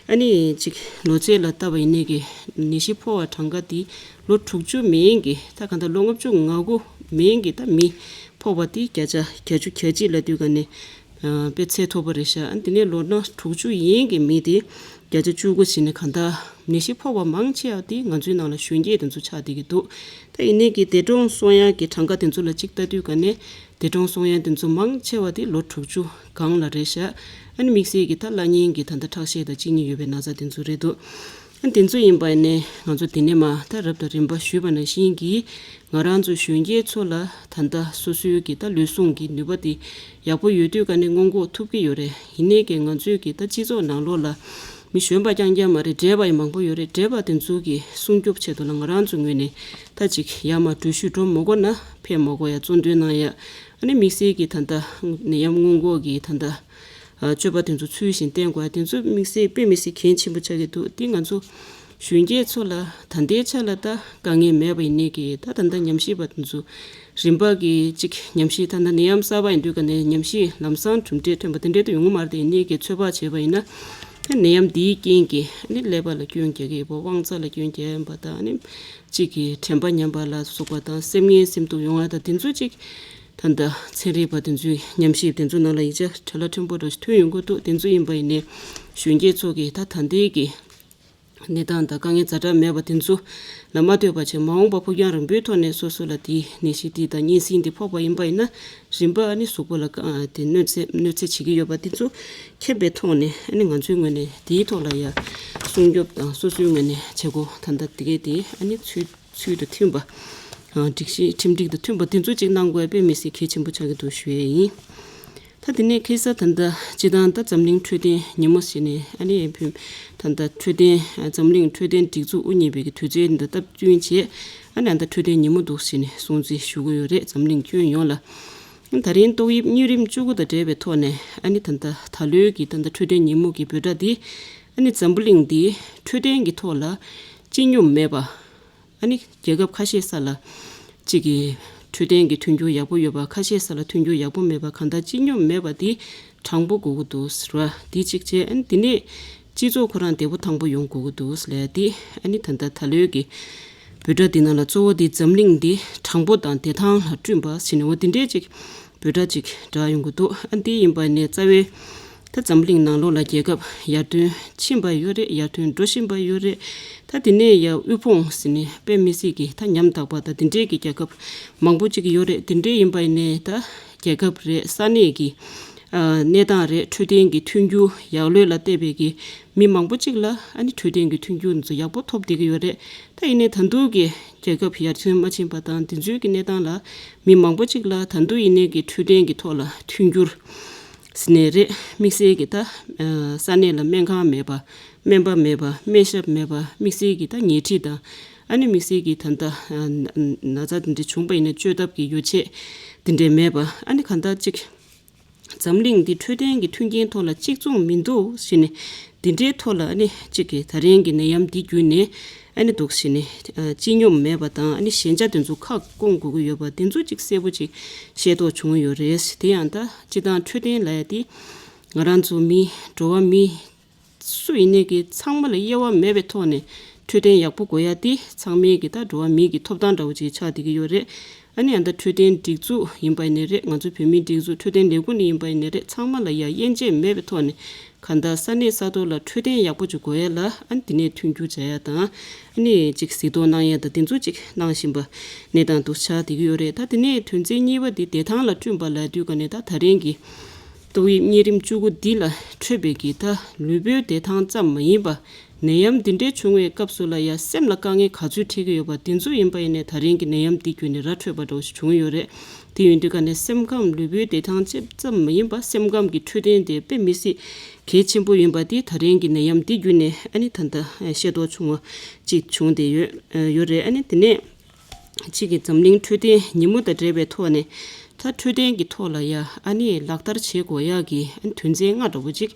ཨ་ནི་གཅིག་ལོ་ཚད་ལ་བལྟས་པ་ཡིན་ནའི་གི་ནད་གཞི་ཕོག་པ་གྲངས་ཀ་དེ་ལོ་དྲུག་ཅུ་མན་གི་ད་གང་ལྟར་ལོ་ལྔ་བཅུ་ང་དགུ་མན་གི་ད་མི་ཕོག་པ་དེ་བརྒྱ་ཆ་བརྒྱད་ཅུ་གྱ་གཅིག་ལབ་དུས་ཀ་ནས་ཨ་དཔེ་ཚད་མཐོ་པོ་རེད་ཤག་ཨ་དེ་ནས་ལོ་ན་དྲུག་ཅུ་ཡན་གི་མི་དེ་བརྒྱ་ཆ་བཅུ་དགུ་ཟིན་ནས་གང་ལྟར་ནད་གཞི་ཕོག་པ་མང་ཆེ་བ་དེ་ང་ཚོའི་ནང་ལ་གཞོན་སྐྱེས་དེ་ཚོ་ཆགས་བསྡད་ཀྱི་འདུག་ད་ཡིན་ནའི་གི་འདས་གྲོངས་སོང་ཡག་གི་གྲངས་ཀ་དེ་ཚོ་ལ་གཅིག་ལྟ་དུས་ཀ་ནས་འདས་གྲོངས་སོང་ཡ་དེ་ཚོ་མང་ཆེ་བ་དེ་ལོ་དྲུག་ཅུ་སྒང་ལ་རེད་ཤག་ཨ་ནི་དམིགས་བསལ་གྱི་ད་བླ་གཉན་གྱི་ད་ལྟ་ཁྲག་ཤེད་དང་གཅིན་སྙི་ཡོད་པའི་ན་ཚ་དེ་ཚོ་རེད་འདུག་ཨ་དེ་ཚོ་ཡིན་པ་ནས་ང་ཚོ་དེ་ནས་མ་ད་རབ་དང་རིམ་པ་ཞུས་པ་ནང་བཞིན་གྱི་ང་རང་ཚོ་གཞོན་སྐྱེས་ཚོ་ལ་ད་ལྟ་སོ་སོའི་གི་ད་ལུས་ཟུངས་ཀྱི་ནུས་པ་དེ་ཡག་པོ་ཡོད་དུས་ཀ་ནས་སྔོན་འགོག་ཐུབ་ཀྱི་ཡོད་རེད། ཡིན་ནའི་གི་ང་ཚོའི་གི་ད་སྤྱི་ཚོགས་ནང་ལོགས་ལ་མི་གཞོན་པ་རྐྱང་རྐྱང་མ་རེད། བགྲེས་པ་ཡང་མང་པོ་ཡོད་རེད། བགྲེས་པ་དེ་ཚོ་གི་སྲུང་སྐྱོབ་ཆེད་དུ་ལ་ང་རང་ཚོའི་ངོས་ནས་ད་ཅིག་ཡར་མར་འགྲུལ་བཞུད་འགྲོ་མི་དགོས་ན་ཕེབས་མི་དགོས་ཡ་གཙོ་འདོན་གནང་ཡ། ཨ་ནི་དམིགས་བསལ་གྱི་ད་ལྟ་ནད་ཡམས་སྔོན་འགོག་གི་ད་ལྟ་ཨ་སྤྱོད་པ་དེ་ཚོ་ཚུལ་བཞིན་བསྟེན་དགོས་ཡ་དེ་ཚོ་དམིགས་བསལ་དཔེ་མི་སྲིད་གལ་ཆེན་པོ་ཆགས་ཀྱི་འདུག་དེ་ང་ཚོ་གཞོན་སྐྱེས་ཚོ་ལ་ད་ལྟའི་ཆ་ལ་ད་དཀའ་ངལ་མེད་པ་ཡིན་ནའི་གི་ད་ད་ལྟ་ཉམས་ཞིབ་པ་དེ་ཚོ་རིམ་པ་གི་གཅིག་ཉམས་ཞིབ་ད་ལྟ་ནད་ཡམས་གསར་པ་ཡིན་དུས་ཀ་ནས་ཉམས་ཞིབ་ལམ་སང་གྲུབ་འབྲས་ཐོན་པ་དེ་འདྲའི་དུ་ཡོང་གི་མ་རེད། དེ་ཡིན་ནའི་གི་ཚོད་དཔག་བྱས་པ་ཡིན་ན་ད་ནད་ཡམས་འདིའི་རྐྱེན་གྱིས་ཨ་ནི་ཀླད་པ་ལ་སྐྱོན་རྒྱག་གི་ཡོད་པ། དབང་རྩ་ལ་སྐྱོན་རྒྱག་ཡིན་པ་དང་ཨ་ནི་གཅིག་གི་དྲན་པ་ཉམས་པ་ལ་སོགས་པ་དང་སེམས་ངལ་སེམས་སྡུག་ཡོང་བ་དང་དེ་ཚོ་གཅིག་ད་ལྟ་ཚན་རིག་པ་དེ་ཚོའི་ཉམས་ཞིབ་དེ་ཚོ་ནང་ལ་ཡིག་ཆ་བྲེལ་བ་ཕྲན་བུ་འདྲ་ཞིག་ཐོན་ཡོང་གི་འདུག་དེ་ཚོ་ཡིན་པ་ཡིན་ནའི་གཞོན་སྐྱེས་ཚོ་གི་ད་ད་ལྟའི་གི་གནས་སྟངས་དང་དཀའ་ངལ་ཛ་དྲག་མེད་པ་དེ་ཚོ་ལ་མ་ལྟོས་པ་བྱས་མ་འོངས་པ་ཕུགས་རྒྱང་རིང་པོའི་ཐོག་ནས་སོ་སོ་ལ་དེའི་ནད་གཞི་འདི་དང་གཉན་སྲིན་འདི་ཕོག་པ་ཡིན་པ་ཡིན་ན་རིམ་པ་ཨ་ནི་གཟུགས་པོ་ལ་དཀའ་དེ་གནོད་འཚེ་གནོད་འཚེ་བྱེད་ཀྱི་ཡོད་པ་དེ་ཚོ་མཁྱེན་པའི་ཐོག་ནས་ཨ་ནི་ང་ཚོའི་ངོས་ནས་དེའི་ཐོག་ལ་ཡ་སྲུང་སྐྱོབ་དང་སོ་སོའི་ངོས་ནས་བྱེད་སྒོ་ད་ལྟ་དེ་གས་དེ་ཨ་ནི་ཚུལ་ཚུལ་དང་མཐུན་པ། ཨ་སྒྲིག་གཞི་ཁྲིམས་སྒྲིག་དང་མཐུན་པ་དེ་ཚོ་གཅིག་གནང་དགོས་པའི་དམིགས་བསལ་གལ་ཆེན་པོ་ཆགས་ཀྱི་འདུག་ཞུ་ཡས་ཡིན། ད་དེ་ནས་ཁ་སང་ད་ལྟ་སྤྱི་བཏང་ད་འཛམ་གླིང་འཕྲོད་བསྟེན་ཉིན་མོ་ཟེར་ནས་ཨ་ནི་བོད་ད་ལྟ་འཕྲོད་བསྟེན་འཛམ་གླིང་འཕྲོད་བསྟེན་སྒྲིག་འཛུགས་དབུ་བརྙེས་པའི་གི་དུས་ཚོད་འདི་སྟབས་བསྟུན་བྱས་ཨ་ནི་ད་ལྟ་འཕྲོད་བསྟེན་ཉིན་མོ་འདུག་ཟེར་ནས་སྲུང་བརྩི་ཞུ་གི་ཡོད་རེད། འཛམ་གླིང་ཁྱོན་ཡོངས་ལ། ད་རིང་ཏོག་དབྱིབས་གཉན་རིམས་བཅུ་དགུ་དང་འབྲེལ་བའི་ཐོག་ནས་ཨ་ནི་ད་ལྟ་ད་ལོའི་གི་ད་ལྟ་འཕྲོད་བསྟེན་ཉིན་མོ་གི་འབོད་སྒྲ་འདི། ཨ་ནི་འཛམ་བུ་གླིང་འདི་འཕྲོད་བསྟེན་གྱི་ཐོག་ལ་སྤྱི་སྙོམས་མེད་པ། ཨ་ནི་རྒྱལ་ཁབ་ཁ་ཤས་ས་ལ་གཅིག་གི་འཕྲོད་བསྟེན་གྱི་མཐུན་འགྱུར་ཡག་པོ་ཡོད་པ། ཁ་ཤས་ས་ལ་མཐུན་འགྱུར་ཡག་པོ་མེད་པ། གང་ལྟར་སྤྱི་སྙོམས་མེད་པ་འདི་དྲང་པོ་དགོས་ཀྱི་འདུག་ཟེར་བ་འདི་གཅིག་བྱས། ཨ་ནི་འདི་ནས་སྤྱི་ཚོགས་ཁོ་རང་བདེ་པོ་ཐང་པོ་ཡོང་དགོས་ཀྱི་འདུག་ཟེར་ལབ་ཡ་འདི། ཨ་ནི་ད་ལྟ་ད་ལོའི་གི་འབོད་སྒྲ་འདི་ནང་ལ་གཙོ་བོ་འདི་འཛམ་གླིང་འདི་དྲང་པོ་དང་བདེ་ཐང་ལ་བསྐྲུན་པ་ཟེར་ནས་འོ་འདི་འདྲའི་ཅིག་འབོད་སྒྲ་ཅིག་བསྒྲགས་ཡོང་གི་འདུག་ཨ་འདི་ཡིན་པ་ནས་རྩ་བའི་ད་འཛམ་གླིང་ནང་ལོགས་ལ་རྒྱལ་ཁབ་ཡར་ཐོན་ཕྱིན་པ་ཡོད་རེད། ཡར་ཐོན་འགྲོ་བཞིན་པ་ཡོད་རེད། ད་དེ་ནས་ཡང་དབུལ་ཕོངས་ཟེར་ནས་དཔེ་མི་སྲིད་ཀྱི་ད་ཉམ་ཐག་པ་ད་དེ་འདྲའི་གི་རྒྱལ་ཁབ་མང་པོ་ཅིག་ཡོད་རེད། དེ་འདྲའི་ཡིན་པ་ཡིན་ནའི་ད་རྒྱལ་ཁབ་རེད། ས་གནས་ཀྱི་ཨ་གནས་སྟངས་རེད། འཕྲོད་བསྟེན་གྱི་མཐུན་འགྱུར་ཡག་ལོས་ལ་བལྟས་པའི་གི་མི་མང་པོ་ཅིག་ལ་ཨ་ནི་འཕྲོད་བསྟེན་གྱི་མཐུན་འགྱུར་ཚོ་ཡག་པོ་ཐོབ་བསྡད་ཀྱི་ཡོད་རེད། ད་ཡིན་ནའི་ད་དུང་གི་རྒྱལ་ཁབ་ཡར་ཐོན་མ་ཕྱིན་པ་དང་དེ་ཚོའི་གི་གནས་སྟངས་ལ་མི་མང་པོ་ཅིག་ལ་ད་དུང་ཡིན་ནའི་གི་འཕྲོད་བསྟེན་གྱི་ཐོག་ལ་མཐུན་འགྱུར་ཟེར་ནས་རེད། དམིགས་བསལ་གྱི་ད་ས་གནས་ལ་སྨན་ཁང་མེད་པ། སྨན་པ་མེད་པ། སྨན་ཞབས་མེད་པ། དམིགས་བསལ་གྱི་ད་ཉལ་ཁྲི་དང་ཨ་ནི་དམིགས་བསལ་གྱི་ད་ལྟ་ན་ཚ་དེ་འདྲ་བྱུང་པ་ཡིན་ན་བཅོས་ཐབས་ཀྱི་ཡོ་བྱད་དེ་འདྲ་མེད་པ། ཨ་ནི་གང་ལྟར་ཅིག་འཛམ་གླིང་འདི་འཕྲོད་བསྟེན་གྱི་མཐུན་རྐྱེན་ཐོག་ལ་གཅིག་མཚུངས་མི་འདུག་ཟེར་ནས་འདི་འདྲའི་ཐོག་ལ་ཨ་ནི་གཅིག་གི་ད་རིང་གི་ནད་ཡམས་འདི་བརྒྱུད་ནས་ཨ་ནི་འདུག་ཟེར་ནས་སྤྱི་སྙོམས་མེད་པ་དང་ཨ་ནི་ཞན་ཆ་དེ་ཚོ་ཁ་སྐོང་དགོས་ཀྱི་ཡོད་པ་དེ་ཚོ་གཅིག་གསལ་པོ་ཅིག་ཤེས་རྟོགས་བྱུང་ཡོད་རེད། དེ་ཡང་ད་སྤྱི་བཏང་འཕྲོད་བསྟེན་ལབ་ཡ་དེ་ང་རང་ཚོ་མི་འགྲོ་བ་མི་སུ་ཡིན་ནའི་གི་ཚང་མ་ལ་དབྱེ་བ་མེད་པའི་ཐོག་ནས་འཕྲོད་བསྟེན་ཡག་པོ་དགོས་ཡ་དེ་ཚང་མའི་གི་ད་འགྲོ་བ་མིའི་གི་ཐོབ་ཐང་འདྲ་བོ་ཅིག་ཆགས་བསྡད་ཀྱི་ཡོད་རེད། ཨ་ནི་ཨ་ད་འཕྲོད་བསྟེན་སྒྲིག་འཛུགས་ཡིན་པ་ཡིན་ནའི་རེད། ང་ཚོ་བོད་མིའི་སྒྲིག་འཛུགས་འཕྲོད་བསྟེན་ལས་ཁུངས་ནས་ཡིན་པ་ཡིན་ནའི་རེད། ཚང་མ་ལ་ཡ་དབྱེ་འབྱེད་མེད་པའི་ཐོག་ནས་གང་ལྟར་ས་གནས་ས་ཐོག་ལ་འཕྲོད་བསྟེན་ཡག་པོ་ཅིག་དགོས་ཡ་ལ་ཨ་ནི་དེ་ནས་མཐུན་འགྱུར་བྱ་ཡ་དང་ཨ་ནི་ཅིག་གཟིགས་རྟོག་གནང་ཡ་དང་དེ་ཚོ་ཅིག་གནང་བཞིན་པ་གནས་སྟངས་འདུག་ཆགས་བསྡད་ཀྱི་ཡོད་རེད། ད་དེ་ནས་དོན་ཚན་གཉིས་པ་དེ་བདེ་ཐང་ལ་བསྐྲུན་པ་ལབ་དུས་ག་ནས་ད་ད་རིང་གི་ཏོག་དབྱིབས་གཉན་རིམས་བཅུ་དགུ་འདི་ལ་འཕྲོད་པའི་གི་ད་ལུས་པོའི་བདེ་ཐང་ཙམ་མ་ཡིན་པ། ནད་ཡམས་འདི་འདྲའི་བྱུང་བའི་སྐབས་སུ་ལ་ཡང་སེམས་ལ་དཀའ་ངལ་ག་ཚོད་འཕྲད་ཀྱི་ཡོད་པ་འདི་ཚོ་ཡིན་པ་ཡིན་ནའི་ད་རིང་གི་ནད་ཡམས་འདི་བརྒྱུད་ནས་ར་འཕྲོད་པ་འདྲ་བོ་ཞིག་བྱུང་ཡོད་རེད། དེ་ཡིན་དུས་ག་ནས་སེམས་ཁམས་ལུས་པོའི་བདེ་ཐང་ཅེས་ཙམ་མ་ཡིན་པ་སེམས་ཁམས་ཀྱི་འཕྲོད་བསྟེན་དེ་དཔེ་མི་སྲིད་གལ་ཆེན་པོ་ཡིན་པ་འདི་ད་རིང་གི་ནད་ཡམས་འདི་བརྒྱུད་ནས་ཨ་ནི་ད་ལྟ་ཤེས་རྟོགས་བྱུང་བ་ཅིག་བྱུང་བསྡད་ཡོད་ཡོད་རེད། ཨ་ནི་དེ་ནས། གཅིག་གི་འཛམ་གླིང་འཕྲོད་བསྟེན་ཉིན་མོ་དང་འབྲེལ་བའི་ཐོག་ནས་ད་འཕྲོད་བསྟེན་གྱི་ཐོག་ལ་ཡ་ཨ་ནི་ལག་བསྟར་བྱེད་དགོས་ཡག་གི་ཨ་ནི་དོན་ཚན་ལྔ་འདྲ་པོ་ཅིག་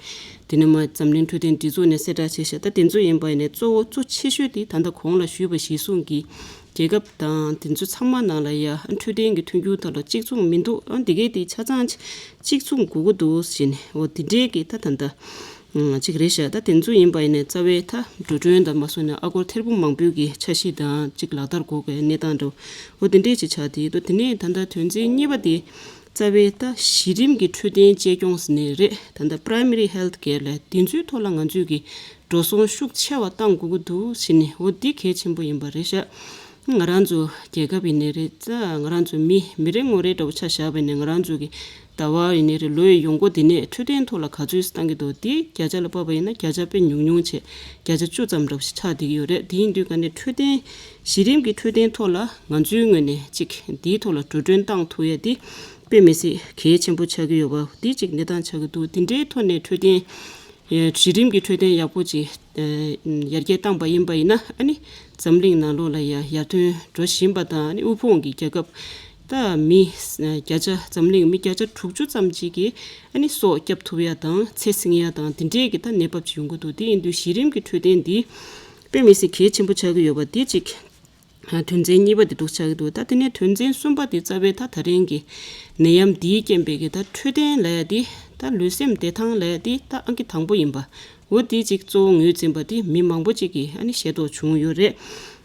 དེ་ནས་མ་འཛམ་གླིང་འཕྲོད་བསྟེན་སྒྲིག་འཛུགས་ནས་གསལ་བསྒྲགས་བྱས་ཤག་ད་དེ་ཚོ་ཡིན་པ་ཡིན་ནས་གཙོ་བོ་གཙོ་ཆེ་ཤོས་དེ་ད་ལྟ་གོང་ལ་ཞུས་པ་གཞིར་བཟུང་གི་རྒྱལ་ཁབ་དང་དེ་ཚོ་ཚང་མ་ནང་ལ་ཡ་ཨ་ནི་འཕྲོད་བསྟེན་གྱི་མཐུན་འགྱུར་ཐོག་ལ་གཅིག་མཚུངས་མི་འདུག་ཨ་འདི་གའི་དེ་ཆ་ཚང་གཅིག་མཚུངས་དགོས་ཀྱི་འདུག་ཟེར་ནས་འོ་དེ་འདྲའི་གི་ད་ད་ལྟ། གཅིག་རེད་ཤག་ད་དེ་ཚོ་ཡིན་པ་ཡིན་ནའི་རྩ་བའི་ད་འགྲོ་གྲོན་དང་མ་སོང་ནས་ཨ་སྒོར་ཐེར་འབུམ་མང་པོའི་གི་འཆར་གཞི་དང་གཅིག་ལག་བསྟར་དགོས་པའི་གནས་སྟངས་འདྲ་བོ་དེ་འདྲས་ཅིག་ཆགས་དེ་དོ། དེ་ནས་ད་ལྟ་དོན་ཚན་གཉིས་པ་དེ་རྩ་བའི་ད་གཞི་རིམ་གྱི་འཕྲོད་བསྟེན་གཅེས་སྐྱོང་ཟེར་ནས་རེད། ད་ལྟ་Primary Health Care་ལ་དེ་ཚོའི་ཐོག་ལ་ང་ཚོས་གི་འགྲོ་སོང་ཤུགས་ཆེ་བ་བཏང་དགོས་ཀྱི་འདུག་ཟེར་ནས་འོ་འདི་གལ་ཆེན་པོ་ཡིན་པ་རེད་ཤག་ང་རང་ཚོ་རྒྱལ་ཁབ་ཡིན་ནའི་རེད། ཙ་ང་རང་ཚོ་མི་མི་རེ་ངོ་རེ་འདྲ་བོ་ཆ་བཞག་པ་ཡིན་ནའི་ང་རང་ཚོ་གི་ཟླ་བ་ཡིན་ནའི་རེད། ལོ་ཡི་ཡོང་སྒོ་དེ་ནས་འཕྲོད་བསྟེན་ཐོག་ལ་ག་ཚོད་བཏང་གི་འདུག་དེ་བརྒྱ་ཆ་ལ་ཕབ་པ་ཡིན་ན་བརྒྱ་ཆ་དཔེ་ཉུང་ཉུང་བྱས་བརྒྱ་ཆ་བཅུ་ཙམ་འདྲ་བོ་ཞིག་ཆགས་བསྡད་ཀྱི་ཡོད་རེད། དེ་ཡིན་དུས་ག་ནས་འཕྲོད་བསྟེན་གཞི་རིམ་གྱི་འཕྲོད་བསྟེན་ཐོག་ལ་ང་ཚོའི་ངོས་ནས་གཅིག་དེའི་ཐོག་ལ་འགྲོ་གྲོན་བཏང་ཐུབ་ཡ་དེ་དཔེ་མི་སྲིད་གལ་ཆེན་པོ་ཆགས་ཀྱི་ཡོད་པ་དེ་གཅིག་གནས་སྟངས་ཆགས་ཀྱི་འདུག་དེ་འདྲའི་ཐོག་ནས་འཕྲོད་བསྟེན། ཡ་གཞི་རིམ་གྱི་འཕྲོད་བསྟེན་ཡག་པོ་ཅིག་ཡར་རྒྱས་བཏང་པ་ཡིན་པ་ཡིན་ན་ཨ་ནི་འཛམ་གླིང་ནང་ལོགས་ལ་ཡ་ཡར་ཐོན་འགྲོ་བཞིན་པ་དང་ཨ་ནི་དབུལ་ཕོངས་ཀྱི་རྒྱལ་ཁབ་ད་མི་བརྒྱ་ཆ་འཛམ་གླིང་མི་བརྒྱ་ཆ་དྲུག་ཅུ་ཙམ་ཅིག་གིས་ཨ་ནི་སྲོག་སྐྱབས་ཐུབ་ཡ་དང་ཚེ་སྲིང་ཡ་དང་དེ་འདྲའི་གི་ད་གནས་བབ་ཅིག་ཡོང་གི་འདུག་དེ་ཡིན་དུས་གཞི་རིམ་གྱི་འཕྲོད་བསྟེན་འདི་དཔེ་མི་སྲིད་གལ་ཆེན་པོ་ཆགས་ཀྱི་ཡོད་པ་དེ་གཅིག་དོན་ཚན་གཉིས་པ་དེ་འདུག་ཆགས་ཀྱི་འདུག་ད་དེ་ནས་དོན་ཚན་གསུམ་པ་དེ་རྩ་བའི་ད་ད་རིང་གི་ནད་ཡམས་འདིའི་རྐྱེན་པས་ཀྱི་ད་འཕྲོད་བསྟེན་ལབ་ཡ་དེ་ད་ལུས་སེམས་བདེ་ཐང་ལབ་ཡ་དེ་ད་ཨང་ཀི་དང་པོ་ཡིན་པ་འོ་དེ་གཅིག་གཙོ་བོ་ངོས་འཛིན་པ་དེ་མི་མང་པོ་གཅིག་གིས་ཨ་ནི་ཤེས་རྟོགས་བྱུང་ཡོད་རེད།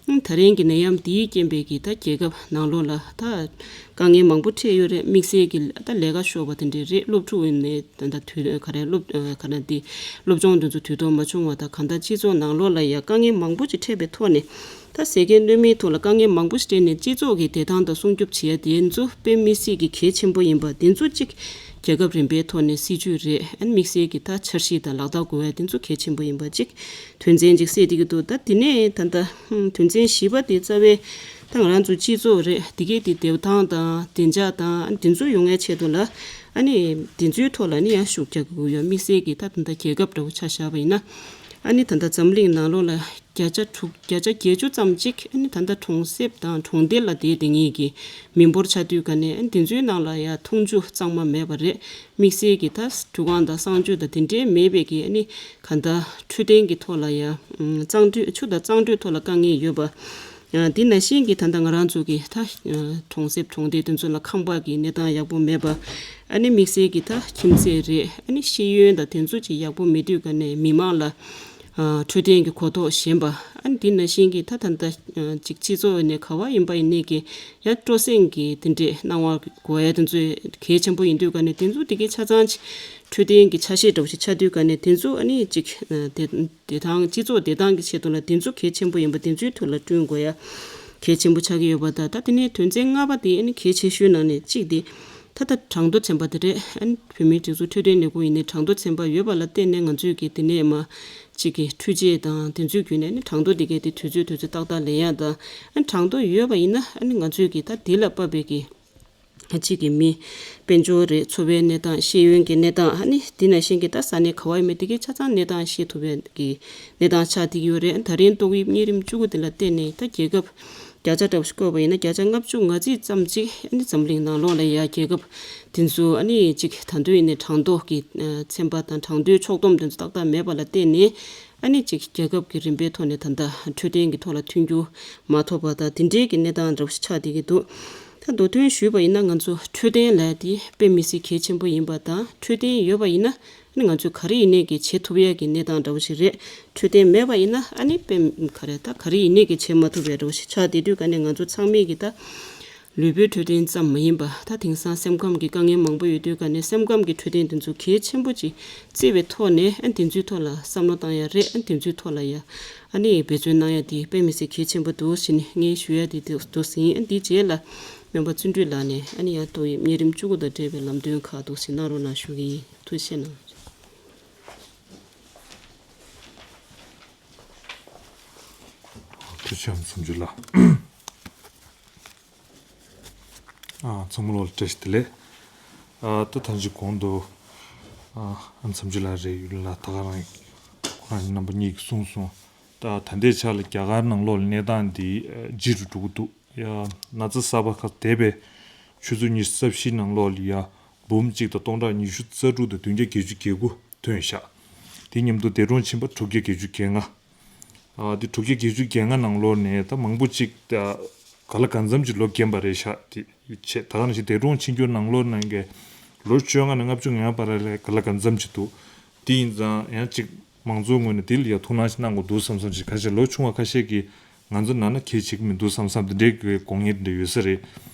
ད་རིང་གི་ནད་ཡམས་འདིའི་རྐྱེན་པས་ཀྱི་ད་རྒྱལ་ཁབ་ནང་ལོགས་ལ་ད་དཀའ་ངལ་མང་པོ་འཕྲད་ཡོད་རེད། དམིགས་བསལ་གྱི་ད་ལས་ཀ་ཤོར་བ་དེ་འདྲས་རེད། སློབ་ཕྲུག་ཡིན་ནའི་ད་ད་དུས་ག་རེ་སློབ་ག་རེ་འདི་སློབ་སྦྱོང་འདི་ཚོ་དུས་ཐོག་མ་བྱུང་བ་དང་གང་ལྟར་སྤྱི་ཚོགས་ནང་ལོགས་ལ་ཡང་དཀའ་ངལ་མང་པོ་ཅིག་འཕྲད་པའི་ཐོག་ནས་ད་ཟས་གོས་གནོད་མེའི་ཐོག་ལ་དཀའ་ངལ་མང་པོ་ཞིག་འཕྲད་ནས་སྤྱི་ཚོགས་ཀྱི་བདེ་ཐང་དང་སྲུང་སྐྱོབ་བྱེད་ཡ་དེ་ཚོ་དཔེ་མི་སྲིད་ཀྱི་གལ་ཆེན་པོ་ཡིན་པ་དེ་ཚོ་གཅིག་རྒྱལ་ཁབ་རིམ་པའི་ཐོག་ནས་སྲིད་ཇུས་རེད། ཨ་ནི་དམིགས་བསལ་གྱི་ད་འཆར་གཞི་དང་ལག་བསྟར་དགོས་ཡ་དེ་ཚོ་གལ་ཆེན་པོ་ཡིན་པ་གཅིག་དོན་ཚན་གཅིག་གསལ་བསྡད་ཀྱི་འདུག་ད་དེ་ནས་ད་ལྟ་དོན་ཚན་བཞི་པ་དེ་རྩ་བའི་ད་ང་རང་ཚོ་སྤྱི་ཚོགས་རེད། དེ་གའི་དེ་བདེ་ཐང་དང་བདེ་འཇགས་དང་ཨ་ནི་དེ་ཚོ་ཡོང་ཡ་ཆེད་དུ་ལ་ཨ་ནི་དེ་ཚོའི་ཐོག་ལ་ནི་ཡང་ཤུགས་རྒྱག་དགོས་ཡོད། དམིགས་བསལ་གྱི་ད་ད་ལྟ་རྒྱལ་ཁབ་འདྲ་བོ་ཆ་བཞག་པ་ཡིན་ན། ཨ་ནི་ད་ལྟ་འཛམ་གླིང་ནང་ལོགས་ལ་བརྒྱ་ཆ་དྲུག་བརྒྱ་ཆ་བརྒྱད་ཅུ་ཙམ་ཅིག་ཨ་ནི་ད་ལྟ་གྲོང་གསེབ་དང་གྲོང་རྡལ་ལ་བསྡད་དེ་ངེས་ཀྱི་མི་འབོར་ཆགས་དུས་ག་ནས་ཨ་ནི་དེ་ཚོའི་ནང་ལ་ཡ་འཐུང་ཆུ་གཙང་མ་མེད་པ་རེད། དམིགས་བསལ་གྱི་ད་ཁྲུས་ཁང་དང་གསང་སྤྱོད་དང་དེ་འདྲའི་མེད་པའི་གི་ཨ་ནི་ག་ད་འཕྲོད་བསྟེན་གྱི་ཐོག་ལ་ཡ་གཙང་འཕྲོད་ཆུ་དང་གཙང་འཕྲོད་ཐོག་ལ་དཀའ་ངལ་ཡོད་པ། ཨ་འདི་ནང་བཞིན་གྱི་ད་ལྟ་ང་རང་ཚོ་གི་ད་གྲོང་གསེབ་གྲོང་སྡེ་དེ་ཚོ་ལ་ཁང་པ་གི་གནས་སྟངས་ཡག་པོ་མེད་པ། ཨ་ནི་དམིགས་བསལ་གྱི་ད་ཁྱིམ་མཚེས་རེད། ཨ་ནི་ཤེས་ཡོན་དང་དེ་ཚོ་ཅིག་ཡག་པོ་མེད་དུས་ག་ནས་མི་མང་ལ་ཨ་འཕྲོད་བསྟེན་གྱི་གོ་རྟོགས་ཞན་པ། ཨ་ནི་འདི་ནང་བཞིན་གྱི་ད་ད་ལྟ་ཨ་ཅིག་སྤྱི་ཚོགས་ནས་ག་བ་ཡིན་པ་ཡིན་ནས་ཀྱི་ཡ་སྤྲོ་གསེང་གི་དེ་འདྲས་གནང་བ་དགོས་ཡ་དེ་ཚོ་གལ་ཆེན་པོ་ཡིན་དུས་ག་ནས་དེ་ཚོ་དེ་གའི་ཆ་ཚང་ཅིག་འཕྲོད་བསྟེན་གྱི་ཆ་ཤས་འདྲ་བོ་ཞིག་ཆགས་དུས་ག་ནས་དེ་ཚོ་ཨ་ནི་ཅིག་ཨ་དེ་བདེ་ཐང་སྤྱི་ཚོགས་བདེ་ཐང་གི་ཆེད་དུ་ལ་དེ་ཚོ་གལ་ཆེན་པོ་ཡིན་པ་དེ་ཚོའི་ཐོག་ལ་བསྐྲུན་དགོས་ཡ་གལ་ཆེན་པོ་ཆགས་ཀྱི་ཡོད་པ་དང་། ད་དེ་ནས་དོན་ཚན་ལྔ་པ་དེ་ཨ་ནི་གལ་ཆེ་ཤོས་ནང་ནས་གཅིག་དེ་ད་ལྟ་གྲངས་ཐོ་ཚན་པ་དེ་རེད། ཨ་ནི་བོད་མིའི་སྒྲིག་འཛུགས་འཕྲོད་བསྟེན་ལས་ཁུངས་ཡིན་ནའི་གྲངས་ཐོ་ཚན་པ་ཡོད་པ་ལ་བརྟེན་ནས་ང་ཚོས་ཀྱི་དེ་ནས་མ་གཅིག་གི་འཕྲུལ་ཆས་དང་དེ་ཚོའི་བརྒྱུད་ནས་ཨ་ནི་གྲངས་ཐོ་དེ་གའི་དེ་དུས་ཚོད་དུས་ཚོད་ཏག་ཏག་ལེན་ཡ་དང་། ཨ་ནི་གྲངས་ཐོ་ཡོད་པ་ཡིན་ན་ཨ་ནི་ང་ཚོས་ཀྱི་ད་དེ་ལ་དཔག་པའི་གི་གཅིག་གི་མི་དཔལ་འབྱོར་རེད། འཚོ་བའི་གནས་སྟངས། ཤེས་ཡོན་གྱི་གནས་སྟངས། ཨ་ནི་དེ་ནང་བཞིན་གྱི་ད་ས་གནས་ག་བ་ཡིན་མིན་དེ་གའི་ཆ་ཚང་གནས་སྟངས་ཤེས་ཐུབ་པའི་གི་གནས་སྟངས་ཆགས་བསྡད་ཀྱི་ཡོད་རེད། ད་རིང་ཏོག་དབྱིབས་གཉན་རིམས་བཅུ་དགུ་དེ་ལ་བརྟེན་ནས་ད་རྒྱལ་ཁབ་བརྒྱ་ཆ་འདྲ་བོ་ཞིག་བཀོད་པ་ཡིན་ན་བརྒྱ་ཆ་ལྔ་བཅུ་ང་གཅིག་ཙམ་ཅིག་ཨ་ནི་འཛམ་གླིང་ནང་ལོགས་ལ་ཡ་རྒྱལ་ཁབ་དེ་ཚོ་ཨ་ནི་གཅིག་ད་དུང་ཡིན་ནའི་གྲངས་ཐོ་གི་ཚན་པ་དང་གྲངས་ཐོའི་ཕྱོགས་བསྡོམས་དེ་ཚོ་ཏག་ཏག་མེད་པ་ལ་བརྟེན་ནས། ཨ་ནི་གཅིག་རྒྱལ་ཁབ་ཀྱི་རིམ་པའི་ཐོག་ནས་ད་ལྟ་འཕྲོད་བསྟེན་གྱི་ཐོག་ལ་མཐུན་འགྱུར་མ་ཐོབ་པ་དང་དེ་འདྲའི་གི་གནས་སྟངས་འདྲ་བོ་ཞིག་ཆགས་བསྡད་ཀྱི་འདུག་ད་མདོ་དོན་ཞུས་པ་ཡིན་ན་ང་ཚོ་འཕྲོད་བསྟེན་ལབ་ཡ་དེ་དཔེ་མི་སྲིད་གལ་ཆེན་པོ་ཡིན་པ་དང་། འཕྲོད་བསྟེན་ཡོད་པ་ཡིན་ན་ཨ་ནི་ང་ཚོས་ག་རེ་ཡིན་ནའི་གི་བྱེད་ཐུབ་ཡ་གི་གནས་སྟངས་འདྲ་བོ་ཞིག་རེད། འཕྲོད་བསྟེན་མེད་པ་ཡིན་ན་ཨ་ནི་དཔེ་ག་རེ་ད་ག་རེ་ཡིན་ནའི་གི་བྱེད་མ་ཐུབ་ཡ་འདྲ་བོ་ཞིག་ཆགས་བསྡད་དུས་ག་ནས་ང་ཚོ་ཚང་མས་གི་ད། ལུས་པོའི་འཕྲོད་བསྟེན་ཙམ་མ་ཡིན་པ་ད་དེང་སང་སེམས་ཁམས་ཀྱི་དཀའ་ངལ་མང་པོ་ཡོད་དུས་ག་ནས་སེམས་ཁམས་ཀྱི་འཕྲོད་བསྟེན་དེ་ཚོ་གལ་ཆེན་པོ་ཅིག་བརྩི་བའི་ཐོག་ནས་ཨ་དེ་ཚོའི་ཐོག་ལ་བསམ་བློ་བཏང་ཡ་རེད། ཨ་དེ་ཚོའི་ཐོག་ལ་ཡ་ཨ་ནི་འབད་བརྩོན་གནང་ཡ་དེ་དཔེ་མི་སྲིད་གལ་ཆེན་པོ་འདུག་ཟེར་ནས་ངས་ཞུ་ཡ་དེ་འདུག་ཟིན། ཨ་འདིའི་རྗེས་ལ་སྨན་པ་བརྩོན་འགྲུས་ལགས་ནས་ཨ་ནི་ཡང་ཏོག་དབྱིབས་གཉན་རིམས་བཅུ་དགུ་དང་འབྲེལ་བའི་ལམ་སྟོན་ཁག་འདུག་ཟིན་གནང་རོགས་གནང་ཞུ་གི་ཡིན། ཐུགས་རྗེ་གནང་། ཐུགས་རྗེ་ཆེ་བསམ་རྒྱུ་ལ། ཨ་ཚང་མ་ལོ་ལ་བཀྲ་ཤིས་བདེ་ལེགས། ཨ་ད་ཐང་ཅིག་གོང་དུ་ཨ་ཨ་མཚམས་ཅིག་ལ་རེད་ཡུལ་ལ་ད་ག་རང་ཁོ་རང་རྣམ་པ་གཉིས་ཀྱིས་གསུངས་སོང་། ད་ད་ལྟའི་ཆ་ལ་རྒྱ་གར་ནང་ལོགས་ལ་གནས་སྟངས་འདི་ལྗིད་རུ་འགྲོ་གི་འདུག་ཡ་ན་ཚ་གསར་པ་ཁག་འདས་པའི་ཆུ་ཚོད་ཉི་ཤུ་རྩ་བཞི་ནང་ལོགས་ལ་ཡ་འབུམ་གཅིག་དང་སྟོང་ཕྲག་ཉི་ཤུ་རྩ་དྲུག་དང་བདུན་བརྒྱ་བརྒྱད་ཅུ་གྱ་དགུ་ཐོན་ཤག་དེ་མཉམ་དུ་འདས་གྲོངས་ཕྱིན་པ་དྲུག་བརྒྱ་བརྒྱད་ཅུ་གྱ་ལྔ། ཨ་དེ་དྲུག་བརྒྱ་བརྒྱད་ཅུ་གྱ་ལྔ་ནང་ལོགས་ནས་ད་མང་པོ་ཅིག་ད་ག་ལ་གང་འཚམ་ཅིག་ལོ་རྒན་པ་རེད་ཤག་དེ་བྱས་ད་ག་ནང་བཞིན་འདས་གྲོངས་ཕྱིན་རྒྱུ་ནང་ལོགས་ནང་གི་ལོ་བཅོ་ལྔ་ནས་ལྔ་བཅུ་ང་བར་ལ་ག་ལ་གང་འཚམ་ཅིག་འདུག་དེ་ཡིན་ཙང་ཡང་ཅིག་མང་ཚོགས་ངོས་ནས་དེ་ལ་ཡ་ཐུགས་སྣང་ཞིག་གནང་དགོས་འདུག་བསམ་བསམ་ཞིག་ཁ་ཤས་ལོ་ཆུང་བ་ཁ་ཤས་ཀྱིས་ང་ཚོ་ན་ན་གལ་ཆེ་གི་མི་འདུག་བསམ་བསམ་དེ་འདྲའི་གི་དགོངས་ངེས་དེ་འདྲ་ཡོད་ས་རེད།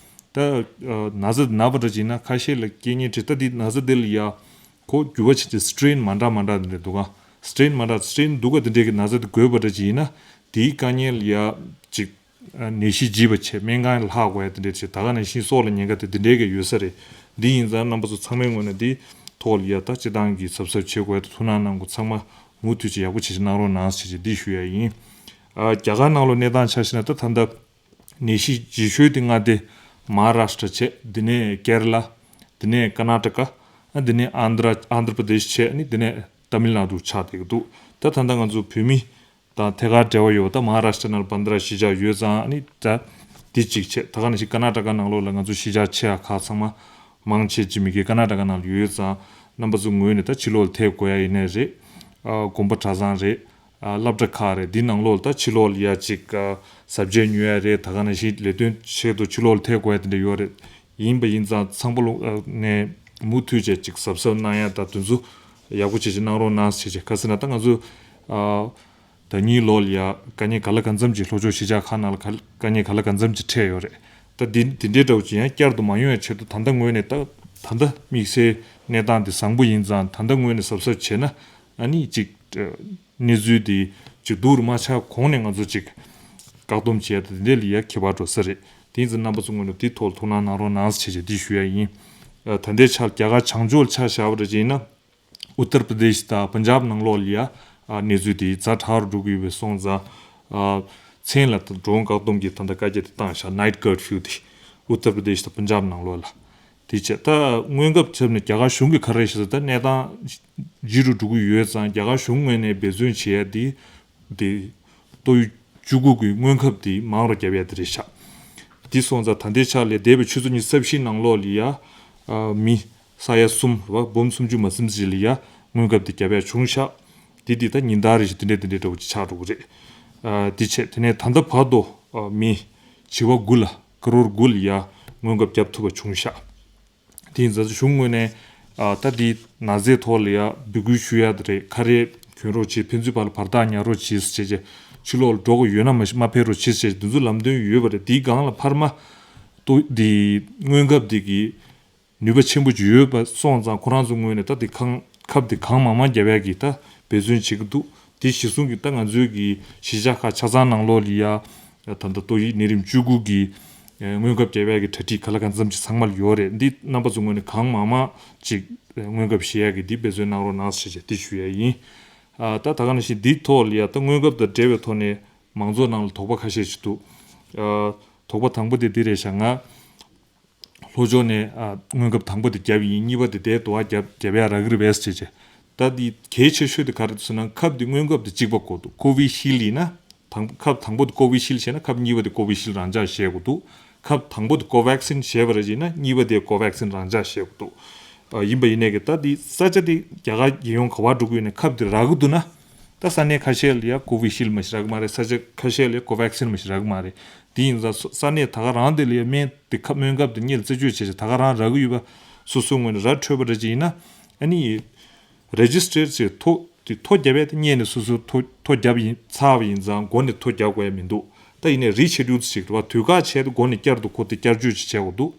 ད་ན་ཚ་ན་པ་འདྲ་ཅིག་ཡིན་ན་ཁ་ཤས་ལ་རྐྱེན་ངན་འཕྲད་ད་དེ་ན་ཚ་དེ་ལ་ཡ། ཁོ་འགྱུར་བ་ཕྱིན་ཏེ་སི་ཊེན་མ་འདྲ་མ་འདྲ་འདི་འདྲ་འདུག་ག་སི་ཊེན་མ་འདྲ་སི་ཊེན་སྡུག་ག་འདི་འདྲའི་གི་ན་ཚ་འདི་འགོས་པ་འདྲ་ཅིག་ཡིན་ན་དེའི་དཀའ་ངལ་ཡ་ཅིག་ནད་གཞི་ལྗིད་པ་བྱས་སྨན་ཁང་ལ་ལྷག་དགོས་ཡ་འདི་འདྲའི་ཅིག་ད་ག་ནང་བཞིན་སྲོག་ལ་ཉེན་ཁ་དེ་འདི་འདྲའི་གི་ཡོད་ས་རེད། འདི་ཡིན་ཙང་རྣམ་པ་ཚོ་ཚང་མའི་ངོས་ནས་འདི་ཐོག་ལ་ཡ་ད་སྤྱི་བཏང་གི་གཟབ་གཟབ་བྱེད་དགོས་ཡ་ད་ཐུགས་སྣང་གནང་དགོས། ཚང་མ་མུ་མཐུད་ཅིག་ཡག་པོ་བྱེད་ཅིག་གནང་རོགས་གནང་ཟེར་ཅིག་འདི་ཞུ་ཡ་ཡིན། ཨ་རྒྱ་གར་ནང་ལོགས་གནས་སྟངས་ཆ་བཞག་ན་ད་ད་ལྟ། ནད་གཞི་ལྗིད་ཤོས་དེ་མངའ་སྡེ་མ་ཧཱ་རཱཤ་ཊ་བྱས། དེ་ནས་ཀེ་ར་ལ། དེ་ནས་ཀར་ན་ཊ་ཀ་ཨ་དེ་ནས་ཨན་དྲ་ཨན་དྲ་པྲ་དེཤ་བྱས་ནི་དེ་ནས་ཏ་མིལ་ནཱ་ཌུ་ཆགས་བསྡད་ཀྱི་འདུག་ད་ད་ལྟ་ང་ཚོ་བོད་མི་དང་ཐད་ཀར་འབྲེལ་བ་ཡོད་པ་ད་མ་ཧཱ་རཱཤ་ཊ་ནང་ལ་བྷན་དྲ་གཞིས་ཆགས་ཡོད་ཙང་ཨ་ནི་ད་འདི་གཅིག་བྱས། ད་ག་ནང་བཞིན་ཀར་ན་ཊ་ཀ་ནང་ལོགས་ལ་ང་ཚོ་གཞིས་ཆགས་ཆེ་བ་ཁག་ཚང་མ་མང་ཆེ་ཅིག་མི་སྒེར་ཀར་ན་ཊ་ཀ་ནང་ལ་ཡོད་ཙང་རྣམ་པ་ཚོ་ངོས་ནས་ད་ཕྱི་ལོགས་ལ་ཐད་དགོས་ཡ་ཡིན་ནའི་རེད། ཨ་དགོན་པ་གྲྭ་ཚང་རེད། ཨ་སློབ་གྲྭ་ཁག་རེད། འདི་ནང་ལོགས་ལ་ད་ཕྱི་ལོགས་ལ་ཡ་ཅིག་ཨ་ཟ་བཅད་ཉོ་ཡ་རེད། ད་ག་ནང་བཞིན་ལས་དོན་ཆེད་དུ་ཕྱི་ལོགས་ལ་ཐད་དགོས་ཡ་དེ་འདྲ་ཡོད་རེད། ཡིན་པ་ཡིན་ཙང་ཚང་པོ་ལོ་ཨ་ནས་མུ་མཐུད་བྱས་ཅིག་གཟབ་གཟབ་གནང་ཡ་ད་དེ་ཚོ་ཡག་པོ་བྱས་ཅིག་གནང་རོགས་གནང་ཟེར་བྱས། ག་ཟེར་ན་ད་ང་ཚོ་ཨ་ཟླ་ཉིན་ལོགས་ལ་ཡ་དཀའ་ངལ་ག་ལ་གང་འཚམ་ཅིག་ལྷོ་ཕྱོགས་གཞིས་ཆགས་ཁག་ནང་ལ་ག་དཀའ་ངལ་ག་ལ་གང་འཚམ་ཅིག་འཕྲད་ཡོད་རེད། ད་འདི་འདི་འདྲའི་འདྲ་བོ་ཅིག་ཡང་བསྐྱར་དུ་མ་ཡོང་ཡ་ཆེད་དུ་ད་ལྟ་ངོས་ནས་ད་ད་ལྟ་དམིགས་བསལ་གནས་སྟངས་འདི་བཟང་པོ་ཡིན་ཙང་ད་ལྟ་ངོས་ནས་གཟབ་གཟབ་བྱས་ན་ཨ་ནི་ཅིག་གནས་ཚུལ་འདི་ཅིག་སྡུག་རུ་མ་ཆགས་གོང་ནས་ང་ཚོ་ཅིག་བཀག་སྡོམ་བྱས་ཏེ་འདི་ལ་ཡ་ཁྱད་པར་འགྲོ་ས་རེད། དེ་ཡིན་ཙང་རྣམ་པ་ཚོ་ངོས་ནས་འདི་ཐོག་ལ་ཐུགས་སྣང་གནང་རོགས་གནང་ཟེར་བྱས་འདི་ཞུ་ཡ་ཡིན། ད་ལྟའི་ཆར་རྒྱ་གར་བྱང་ཕྱོགས་ལ་ཆ་བཞག་པ་འདྲ་ཅིག་ཡིན་ན་ཨུ་ཏར་པྲ་དེཤ་དང་པན་ཇབ་ནང་ལོགས་ལ་ཡ་གནས་ཚུལ་འདི་ཛ་དྲག་རུ་འགྲོ་གི་ཡོད་པའི་སོང་ཙང་མཚན་ལ་ད་ཌོན་བཀག་སྡོམ་གྱི་ད་ལྟ་བཀའ་རྒྱ་དེ་བཏང་ཤག night curfew་དེ་ཨུ་ཏར་པྲ་དེཤ་དང་པན་ཇབ་ནང་ལོགས་ལ། འདི་བྱས། ད་སྔོན་ཁབ་ཆབ་ནས་རྒྱ་གར་གཞུང་གི་ག་རེ་བཤད་ད་གནས་སྟངས་ལྗིད་རུ་འགྲོ་གི་ཡོད་ཙང་རྒྱ་གར་གཞུང་ངོས་ནས་འབད་བརྩོན་བྱེད་ཡ་འདི་འདི་ཏོག་དབྱིབས་བཅུ་དགུ་གི་སྔོན་ཁབ་འདི་མང་རུ་བརྒྱབ་ཡ་དེ་རེད་ཤག་འདི་སོང་ཙང་ད་ལྟའི་ཆ་ལས་འདས་པའི་ཆུ་ཚོད་ཉི་ཤུ་རྩ་བཞིའི་ནང་ལོགས་ལ་ཡ་ཨ་མི་ས་ཡ་གསུམ་རེད་བ་འབུམ་སུམ་ཅུ་མ་ཟིན་ཙམ་ཅིག་ལ་ཡ་སྔོན་ཁབ་འདི་བརྒྱབ་ཡ་བྱུང་ཤག་འདི་འདི་ད་ཉིན་ལྟར་རེ་བཞིན་དེ་འདྲས་དེ་འདྲས་འདྲ་བོ་ཅིག་ཆགས་འགྲོ་གི་རེད། ཨ་འདི་བྱས་དེ་ནས་ད་ལྟ་བར་དུ་ཨ་མི་བྱེ་བ་དགུ་ལ་ཀ་རོར་དགུ་ལ་ཡ་སྔོན་ཁབ་བརྒྱབ་ཐུབ་པ་བྱུང་ཤག་དེ་ཡིན་ཙང་གཞུང་ངོས་ནས་ཨ་ད་འདི་ན་ཚའི་ཐོག་ལ་ཡ་འབོད་སྐུལ་ཞུ་ཡ་དེ་རེད། ག་རེ་གྱོན་རོགས་བྱེད། ཕན་ཚུན་བར་ལ་བར་ཐག་ཉར་རོགས་བྱེད་ཟེར་བྱས་བྱས། ཕྱི་ལོགས་ལ་འགྲོ་དགོས་ཡོད་ན་མ་མ་ཕེབས་རོགས་བྱེད་ཟེར་བྱས་འདི་ཚོ་ལམ་སྟོན་ཡོད་པ་རེད། དེའི་སྒང་ལ་འཕར་མ་ཏོ་འདི་སྔོན་ཁབ་འདི་གི་ནུས་པ་ཆེན་པོ་ཅིག་ཡོད་པ་སོང་ཙང་ཁོ་རང་ཚོ་ངོས་ནས་ད་འདི་ཁང་ཁབ་འདི་གང་མང་མང་བརྒྱབ་ཡ་གི་ད་འབད་བརྩོན་བྱེད་ཀྱི་འདུག་དེ་གཞི་བཟུང་གི་ད་ང་ཚོའི་གི་གཞིས་ཆགས་ཁག་ཆ་ཚང་ནང་ལོགས་ལ་ཡ་ད་ལྟ་ཏོག་དབྱིབས་ནད་རིམས་བཅུ་དགུ་གི་ཨ་སྔོན་ཁབ་བརྒྱབ་ཡ་གི་གྲ་སྒྲིག་ག་ལ་གང་འཚམ་ཅིག་ཚང་མ་ལ་ཡོད་རེད། འདི་རྣམ་པ་ཚོ་ངོས་ནས་གང་མང་མང་ཅིག་སྔོན་ཁབ་བཞེས་ཡ་གི་འདི་འབད་བརྩོན་གནང་རོགས་གནང་ཞེས་བྱས་འདི་ཞུ་ཡ་ཡིན། ཨ་ད་ད་ག་ནང་བཞིན་འདི་ཐོག་ལ་ཡ་ད་སྔོན་ཁབ་དང་འབྲེལ་བའི་ཐོག་ནས་མང་ཚོགས་ནང་ལ་དོགས་པ་ཁ་ཤས་ཤིག་འདུག་ཨ་དོགས་པ་དང་པོ་དེ་འདི་རེད་ཤག་ང་ལྷོ་ཕྱོགས་ནས་ཨ་སྔོན་ཁབ་དང་པོ་དེ་བརྒྱབ་ཡིན། གཉིས་པ་དེ་དེ་དོ་བ་བརྒྱབ་བརྒྱབ་ཡ་རག་གི་རེད་པས་ཟེར་བྱས། ད་འདི་གལ་ཆེ་ཤོས་དེ་ག་རེ་འདུག་ཟེར་ན་ཁབ་འདི་སྔོན་ཁབ་དེ་གཅིག་པ་དགོས་འདུག་ཀོ་ཝི་ཤིལ་ཡིན་ན་དང་ཁབ་དང་པོ་དེ་ཀོ་ཝི་ཤིལ་བྱས་ན་ཁབ་གཉིས་པ་དེ་ཀོ་ཝི་ཤིལ་རང་འཇགས་བཞེས་དགོས་འདུག་ཁབ་དང་པོ་དེ་ཀོ་ཝེག་སིན་བཞེས་པ་རེད་བྱས་ན་གཉིས་པ་དེ་ཀོ་ཝེག་སིན་རང་འཇགས་བཞེས་དགོས་འདུག་ཨ་ཡིན་པ་ཡིན་ནའི་གི་ད་འདི་ས་ཆ་དེ་རྒྱ་གར་རྒྱལ་ཡོངས་ག་པར་འགྲོ་གི་ཡོད་ནའི་ཁབ་དེ་རག་གི་འདུག་ན། ད་ས་གནས་ཁ་ཤས་ལ་ཡ་ཀོ་ཝི་ཤིལ་མ་ཞིག་རག་གི་མ་རེད། ས་ཆ་ཁ་ཤས་ལ་ཡ་ཀོ་ཝེག་སིན་མ་ཞིག་རག་གི་མ་རེད། དེ་ཡིན་ཙང་ས་ས་གནས་ད་ག་རང་དེ་ལ་ཡ་སྨན་དེ་ཁབ་སྨན་ཁབ་དེ་སྔོན་ལ་རྩད་གཅོད་བྱས་བྱས་ད་ག་རང་རག་གི་ཡོད་པ་སོ་སོའི་ངོས་ནས་ར་འཕྲོད་པ་རེད་ཅེ་ཡིན་ན། ཨ་ནི་རེ་ཇི་སི་ཊར་བྱས་ཐོ་དེ་ཐོ་བརྒྱབ་ཡས་དེ་སྔོན་ནས་སོ་སོའི་ཐོ་ཐོ་བརྒྱབ་ཡིན་ཚར་བ་ཡིན་ཙང་མགོ་ནས་ཐོ་བརྒྱབ་དགོས་ཡ་མི་འདུག་ད་ཡིན་ནའི་རི་ཤེ་ཌུལ་ཞིག་རེད་བ། དུས་བཀག་བྱས་ཏེ་མགོ་ནས་བསྐྱར་དུ་ཁོ་དེ་བསྐྱར་བཅོས་ཅིག་བྱས་དགོས་འདུག་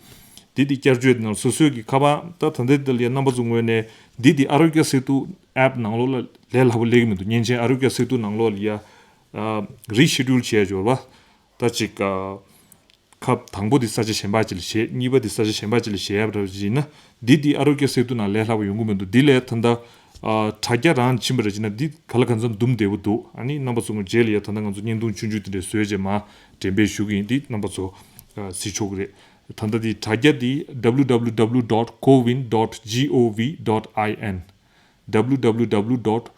དེ་དེ་བསྐྱར་བཅོས་དེ་ནང་སོ་སོའི་གི་ཁ་པར་ད་ད་ལྟའི་དེ་ལ་ཡ་རྣམ་པ་ཚོ་ངོས་ནས་འདི་དེ་ཨ་རོ་ཀྱ་སེ་ཏུ་ཨེབ་ནང་ལོགས་ལ་ལས་སླ་པོ་སླེབས་ཀྱི་མི་འདུག་མཉེན་ཆས་ཨ་རོ་ཀྱ་སེ་ཏུ་ནང་ལོགས་ལ་ཡ་རི་ཤེ་ཌུལ་བྱས་འབྱོར་བ། ད་ཅིག་ཨ། ཁབ་དང་པོ་དེ་ས་ཆ་གཞན་པ་ཅིག་ལ་བཞེས། གཉིས་པ་དེ་ས་ཆ་གཞན་པ་ཅིག་ལ་བཞེས་ཡ་འདྲ་ཅིག་ཡིན་ན། འདི་དེ་ཨ་རོ་ཀྱ་སེ་ཏུ་ནང་ལས་སླ་པོ་ཡོང་གི་མི་འདུག་འདི་ལས་ད་ལྟ་ཨ་དྲ་རྒྱ་རང་ཕྱིན་པ་རེད་ཅེ་ན་འདི་ག་ལ་གང་འཚམ་འདུམ་བདེ་པོ་འདུག་ཨ་ནི་རྣམ་པ་ཚོ་ངོ་རྗེས་ལ་ཡ་ད་ལྟ་ང་ཚོ་བརྙན་ཐུང་ཆུང་ཆུང་དེ་འདྲ་བཟོས་རྗེས་མ་འགྲེམས་སྤེལ་ཞུ་གི་ཡིན། འདི་རྣམ་པ་ཚོ་ཨ་གཟིགས་ཆོག་གི་རེད། ད་ལྟ་འདི་དྲ་རྒྱ་འདི་www dot cowin dot gov dot in www dot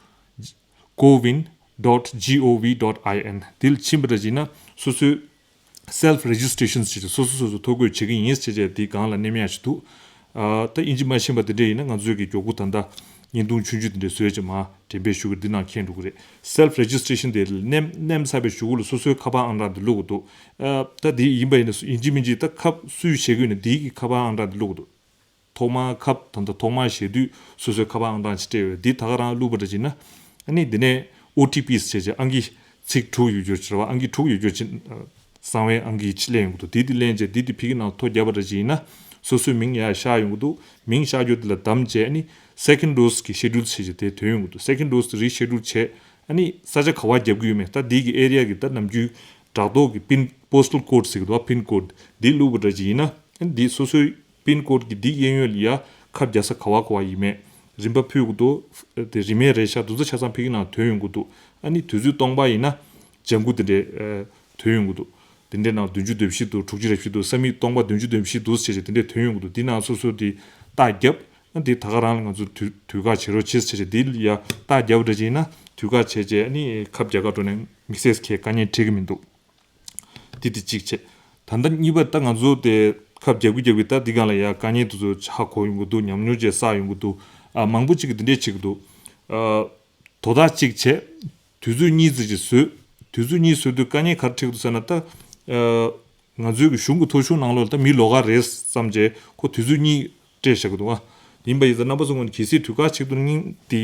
cowin dot gov dot in འདི་ལ་ཕྱིན་པ་འདྲ་ཅིག་ཡིན་ན་སོ་སོའི་self registration ཟེར་ཏེ་སོ་སོ་སོ་སོ་ཐོ་འགོད་བྱེད་ཀྱི་ཡིན་ཟེར་བྱས་དེ་སྒང་ལ་མནན་ཡག་ཅིག་འདུག་ཨ་ད་ཨིན་ཇི་མ་ཤེས་པ་དེ་འདྲ་ཡིན་ན་ང་ཚོའི་གི་མགྱོགས་པོ་ད་ལྟ་བརྙན་ཐུང་ཆུང་ཆུང་དེ་འདྲ་བཟོས་བྱས་མ་འགྲེམས་སྤེལ་ཞུ་གི་འདི་ནང་མཁྱེན་འགྲོ་གི་རེད། self registration དེ་མནན་མནན་ཚར་བའི་གཞུག་གུ་ལ་སོ་སོའི་ཁ་པར་ཨང་གྲངས་དེ་བླུག་གི་འདུག་ཨ་ད་དེ་ཡིན་པ་ཡིན་ན་ཨིན་ཇི་མིན་ཇི་ད་ཁབ་སུས་བཞེས་ཀྱི་ཡོད་ན་དེའི་གི་ཁ་པར་ཨང་གྲངས་དེ་བླུག་གི་འདུག་ཐོག་མར་ཁབ་ད་ལྟ་ཐོག་མར་བཞེས་དུས་སོ་སོའི་ཁ་པར་ཨང་གྲངས་ཅིག་སྤྲད་ཡོད། འདི་ད་ག་རང་བླུགས་པ་འདྲ་ཅིག་ན། ཨ་ནི་འདི་ནས་ཨོ་ཊི་པི་ཟེར་བྱས་ཨང་ཀི་ཚིག་དྲུག་ཡོད་རྒྱུ་ཅིག་རེད་བ། ཨང་ཀི་དྲུག་ཡོད་རྒྱུ་ཅིག་གསང་བའི་ཨང་ཀི་ཅིག་ལེན་ཡོང་གི་འདུག་འདི་འདི་ལེན་བྱས་འདི་འདི་ཕ་གི་ནང་ཐོ་བརྒྱབ་པ་འདྲ་ཅིག་ཡིན་ན་སོ་སོའི་མིང་ཡར་ཤར་ཡོང་གི་འདུག་མིང་ཤར་རྒྱུ་འདི་ལ་བདམས་བྱས་ཨ་ནི་second dose གི་ཤེ་ཌུལ་ཟེར་བྱས་དེ་ཐོན་ཡོང་གི་འདུག second dose དེ་རི་ཤེ་ཌུལ་བྱས་ཨ་ནི་ས་ཆ་ག་བ་བརྒྱབ་ཀྱི་ཡོད་མེད་ད་འདི་གི་ཨེ་རི་ཡ་གི་ད་ནམ་རྒྱུན་བྲག་ཐོག་གི་པིན་postal code ཟེར་གི་འདུག་བ། པིན་ཀོཌ་འདི་བླུགས་པ་འདྲ་ཅིག་ཡིན་ན་ཨ་ནི་འདི་སོ་སོའི་པིན་ཀོཌ་ཀྱི་འདི་གཡས་གཡོན་ལ་ཡ་ཁབ་རྒྱག་ས་ག་བ་ག་བ་ཡིན་མེད་རིན་པ་ཕུལ་གི་འདུག་དེ་རིན་མེད་རེད་ཤག་དེ་ཚོ་ཆ་ཚང་ཕ་གི་ནང་ཐོན་ཡོང་གི་འདུག་ཨ་ནི་དུས་ཚོད་སྟོང་པ་ཡིན་ན་ལྗང་གུ་དེ་འདྲས་ཨ་ཐོན་ཡོང་གི་འདུག་དེ་འདྲས་ནང་བདུན་ཅུ་དོན་བཞི་འདུག་དྲུག་ཅུ་རེ་བཞི་འདུག་ས་མིག་སྟོང་པ་བདུན་ཅུ་དོན་བཞི་འདུག་ཟེར་བྱས་དེ་འདྲས་ཐོན་ཡོང་གི་འདུག་འདི་ནང་སོ་སོ་དེ་རྟགས་བརྒྱབ་ཨ་འདི་ད་ག་རང་ལ་ང་ཚོ་དུས་དུས་བཀག་བྱེད་རོགས་བྱེད་ཟེར་བྱས་འདི་ལ་ཡ་རྟགས་བརྒྱབ་འདྲ་ཅིག་ཡིན་ན་དུས་བཀག་བྱས་བྱས་ཨ་ནི་ཁབ་རྒྱག་ག་འགྲོ་ནས་དམིགས་བསལ་གྱི་དཀའ་ངལ་འཕྲད་ཀྱི་མི་འདུག་འདི་དེ་གཅིག་བྱས། ད་ལྟ་གཉིས་པ་ད་ང་ཚོ་དེ་ཁབ་རྒྱག་གི་རྒྱག་གི་ད་འདི་སྒང་ལ་ཡ་དཀའ་ངལ་དེ་ཚོ་ཧ་གོ་ཡོང་གི་འདུག་ཉམས་མྱོང་བཅས་བསགས་ཡོང་གི་འདུག་ཨ་མང་པོ་ཅིག་གིས་འདི་འདྲས་བྱེད་ཀྱི་འདུག་ཨ་དོ་བདག་གཅིག་བྱས། དུས་ཚོད་གཉིས་ཙམ་ཅིག་བཟོས། དུས་ཚོད་གཉིས་བཟོས་དུས་དཀའ་ངལ་ག་རེ་འཕྲད་ཀྱི་འདུག་ཟེར་ན་ད་ཨ་ང་ཚོའི་གི་གཞུང་གི་ཐོ་གཞུང་ནང་ལོགས་ལ་ད་མི་ལོགས་ཀ་རེད་བསམ་བྱས་ཁོ་དུས་ཚོད་གཉིས་སྤྲད་བཞག་གི་འདུག་ཨ་ཡིན་པ་ཡིན་ཙང་རྣམ་པ་ཚོ་ངོས་ནས་གལ་སྲིད་དུས་བཀག་ཆེད་དུ་སྙིང་དེ་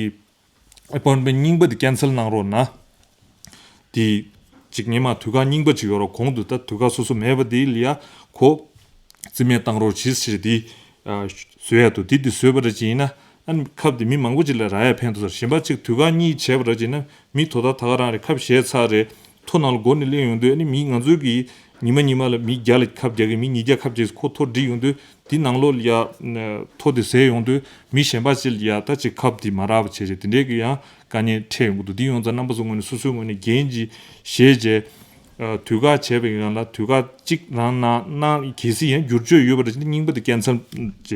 ཨེ་པོན་མེན་ཊི་རྙིང་པ་དེ་ཀེན་སེལ་གནང་རོགས་གནང་། དེ་གཅིག་སྔོན་མ་དུས་བཀག་རྙིང་པ་ཅིག་ཡོད་རོགས་གོང་དུ་ད་དུས་བཀག་སོ་སོ་མེད་པ་དེ་ལ་ཡ་གོ་རྩིས་མེད་བཏང་རོགས་གྱིས་ཟེར་དེ་བཟོས་ཡ་འདུག་དེ་དེ་བཟོས་པ་འདྲ་ཅིག་ཡིན་ན་ཨ་ནི་ཁབ་དེ་མི་མང་པོ་ཅིག་ལ་རག་ཡ་ཕན་ཐོགས་ས་རེད། གཞན་པ་ཅིག་དུས་བཀག་གཉིས་བྱས་པ་འདྲ་ཅིག་ཡིན་ན་མི་དོ་བདག་ད་ག་རང་རེད། ཁབ་བཞེས་ཚར་རེད། ཐོ་ནང་ལ་སྒོ་ནས་སླེབས་ཡོང་དུས་ཨ་ནི་མི་ང་ཚོའི་གི་ཉི་མ་ཉི་མ་ལ་མི་བརྒྱ་ལ་ཁབ་རྒྱག་གི་མི་ཉིས་བརྒྱ་ཁབ་རྒྱག་ཁོ་ཐོ་སྒྲིག་ཡོང་དུས་དེ་ནང་ལོགས་ལ་ཡ་ཐོ་དེ་ཟས་ཡོང་དུས་མི་གཞན་པ་ཅིག་ལ་ཡ་ད་ཅིག་ཁབ་དེ་མ་རག་པ་བྱས་རེད། དེ་འདྲའི་གི་ཡང་དཀའ་ངལ་འཕྲད་ཡོང་གི་འདུག་འདི་ཡོང་ཙང་རྣམ་པ་ཚོ་ངོས་ནས་སོ་སོའི་ངོས་ནས་འགན་ཅིག་བཞེས་བྱས་ ཨ་དུས་བཀག་བྱས་པའི་སྒང་ལ་དུས་བཀག་གཅིག་རང་ནང་གནང་གལ་སྲིད་ཡང་བསྒྱུར་བཅོས་ཡོད་པ་རེད་ཅེ་ན། རྙིང་པ་དེ་ཀན་སལ་བྱས་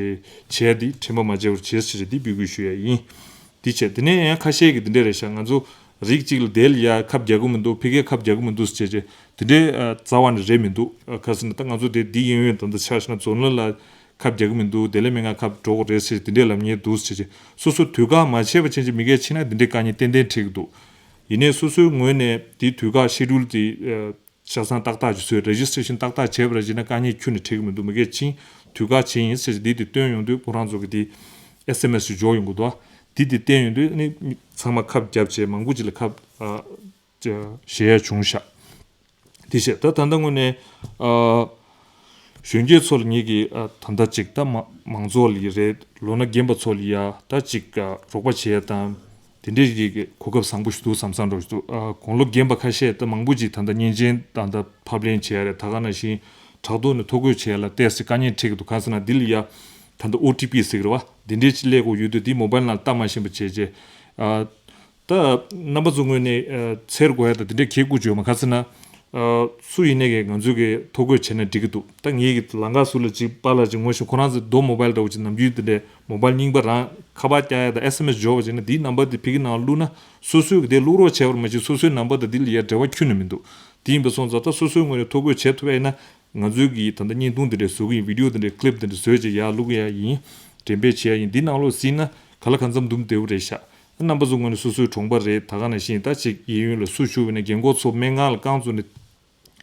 བྱས་ཏེ་དྲན་པ་མ་བརྗེད་པར་བྱེད་ཟེར་ཏེ་འབོད་སྐུལ་ཞུ་ཡ་ཡིན། དེ་བྱས་དེ་ནས་ཡང་ཁ་ཤས་ཀྱིས་དེ་འདྲས་རེད་ཤག་ང་ཚོ་རིགས་གཅིག་ལ་དེ་ལ་ཡ་ཁབ་རྒྱག་གི་མི་འདུག་ཕ་གིར་ཁབ་རྒྱག་གི་མི་འདུག་ཟེར་བྱས་བྱས་དེ་འདྲས་ཨ་རྩ་བ་ནས་རེད་མི་འདུག་ཨ་ག་ཟེར་ན་ད་ང་ཚོ་དེ་འདི་གཡས་གཡོན་ད་ལྟ་ཆ་བཞག་ན་ཛོ་ནལ་ལ་ཁབ་རྒྱག་གི་མི་འདུག་དེ་ལས་མེད་ང་ཁབ་འགྲོ་དགོས་རེད་ཟེར་དེ་འདྲས་ལབ་མཁན་འདུག་ཟེར་བྱས་སོ་སོ་དུས་བཀག་མ་བྱས་པ་ཅན་གྱི་མི་སྒེར་ཕྱིན་ན་དེ་འདྲས་དཀའ་ངལ་ཏན་ཏན་འཕྲད་ཀྱི་འདུག་ཡིན་ནའི་སོ་སོའི་ངོས་ནས་དེའི་དུས་བཀག་ཤེ་ཌུལ་དེ་ཆ་ཚང་ཏག་ཏག་ཅིག་བཟོས། རེ་ཇི་སི་ཊེ་ཤན་ཏག་ཏག་བྱས་པ་རེད་ཅེ་ན་དཀའ་ངལ་ཁྱོན་ནས་འཕྲད་ཀྱི་མི་འདུག་མི་སྒེར་ཕྱིན་དུས་བཀག་བྱས་ཡིན་ཟེར་ཏེ་འདི་དེ་བཏོན་ཡོང་དུས་ཁོ་རང་ཚོ་གི་དེ་ཨེས་ཨེམ་ཨེས་ཞིག་འབྱོར་ཡོང་གི་འདུག་འདི་དེ་བཏོན་ཡོང་དུས་ནི་ཚང་མ་ཁབ་བརྒྱབ་བྱས་མང་པོ་ཅིག་ལ་ཁབ་ཨ་བཞེས་ཡ་བྱུང་ཤག་དེ་བྱས་ད་ད་ལྟ་དངོས་གནས་ཨ་གཞོན་སྐྱེས་ཚོ་ལ་ངེད་ཀྱིས་ཨ་ད་ལྟ་ཅིག་ད་མ་མང་ཚོགས་ལ་ཡི་རེད། ལོ་ན་རྒན་པ་ཚོ་ལ་ཡ་ད་ཅིག་ཨ་རོགས་པ་བྱས་དང་དེ་འདྲའི་ཞིག་གི་གོ་སྐབས་བཟང་པོ་ཞིག་འདུག་བསམ་བསམ་འགྲོ་ཞིག་འདུག་ཨ་དགུང་ལོ་རྒན་པ་ཁ་ཤས་ད་མང་པོ་ཅིག་ད་ལྟ་བརྙན་ཆེན་ད་ལྟ་ཕབ་ལེན་བྱས་རེད། ད་ག་ནང་བཞིན་དྲ་ཐོག་ནས་ཐོ་འགོད་བྱས་ལ་ཏོག་ཙམ་དཀའ་ངལ་འཕྲད་ཀྱི་འདུག་གང་ཟེར་ན་འདི་ལ་ཡ་ད་ལྟ་ཨོ་ཊི་པི་ཟེར་གི་རེད་བ། འདི་འདྲའི་ཅིག་སླེབས་དགོས་ཡོད་དུས་འདི་མོ་བལ་ནང་ལ་བལྟ་མ་ཤེས་པ་བྱས་རྗེས་ཨ། ད་རྣམ་པ་ཚོ་ངོས་ནས་ཨ་འཚེར་དགོས་ཡ་དང་དེ་འདྲའི་ཁེ་ཀུ་ཅོ་མ་ག་ཚོད་ན། ཨ་སུ་ཡིན་ནས་ཀྱི་ང་ཚོས་ཀྱི་ཐོ་འགོད་བྱས་ན་འགྲིག་གི་འདུག་ད་ངེད་ཀྱི་ལང་ཀ་སུ་ལ་ཅིག་པཱ་ལགས་ཅིག་ངོ་ཤེས་ཁོ་རང་ཚོ་རྡོ་མོ་བལ་འདྲ་བོ་ཅིག་ནམ་རྒྱུན་དེ་འདྲའི་མོ་བལ་རྙིང་པ་རང་ཁ་པར་བཀྱག་ཡ་དང་ཨེས་ཨེམ་ཨེས་འབྱོར་བ་བྱས་ན་དེའི་ནམ་བར་དེ་ཕ་གི་ནང་བླུགས་ན་སོ་སོས་ཀྱི་དེ་བླུགས་རོགས་བྱས་པར་མ་བྱས་སོ་སོའི་ནམ་བར་དང་དེ་ལ་ཡ་འབྲེལ་བ་ཁྱོན་ནས་མི་འདུག་དེ་ཡིན་པ་སོང་ཙང་ད་སོ་སོའི་ངོས་ནས་ཐོ་འགོད་བྱེད་ཐུབ་ཡ་ཡིན་ན། ང་ཚོའི་གི་ད་ལྟ་བརྙན་ཐུང་དེ་འདྲ་བཟོ་གི་ཡིན། བི་ཌི་ཡོ་དེ་འདྲ་ཀི་ལིབ་དེ་འདྲ་བཟོས་བྱས་ཡར་བླུག་ཡ་ཡིན། འགྲེམས་སྤེལ་བྱེད་ཡ་ཡིན། འདི་ནང་ལོགས་ཟིན་ན་ག་ལ་གང་འཚམ་འདུམ་བདེ་བོ་རེད་ཤག་རྣམ་པ་ཚོ་ངོས་ནས་སོ་སོའི་གྲོང་པ་རེད། ད་ག་ནང་བཞིན་ད་ཅིག་གཡས་གཡོན་ལ་སུ་ཞུ་བས་ན་རྒན་གོག་ཚོ་སྨན་ཁང་ལ་རྐང་བཙུགས་ནས་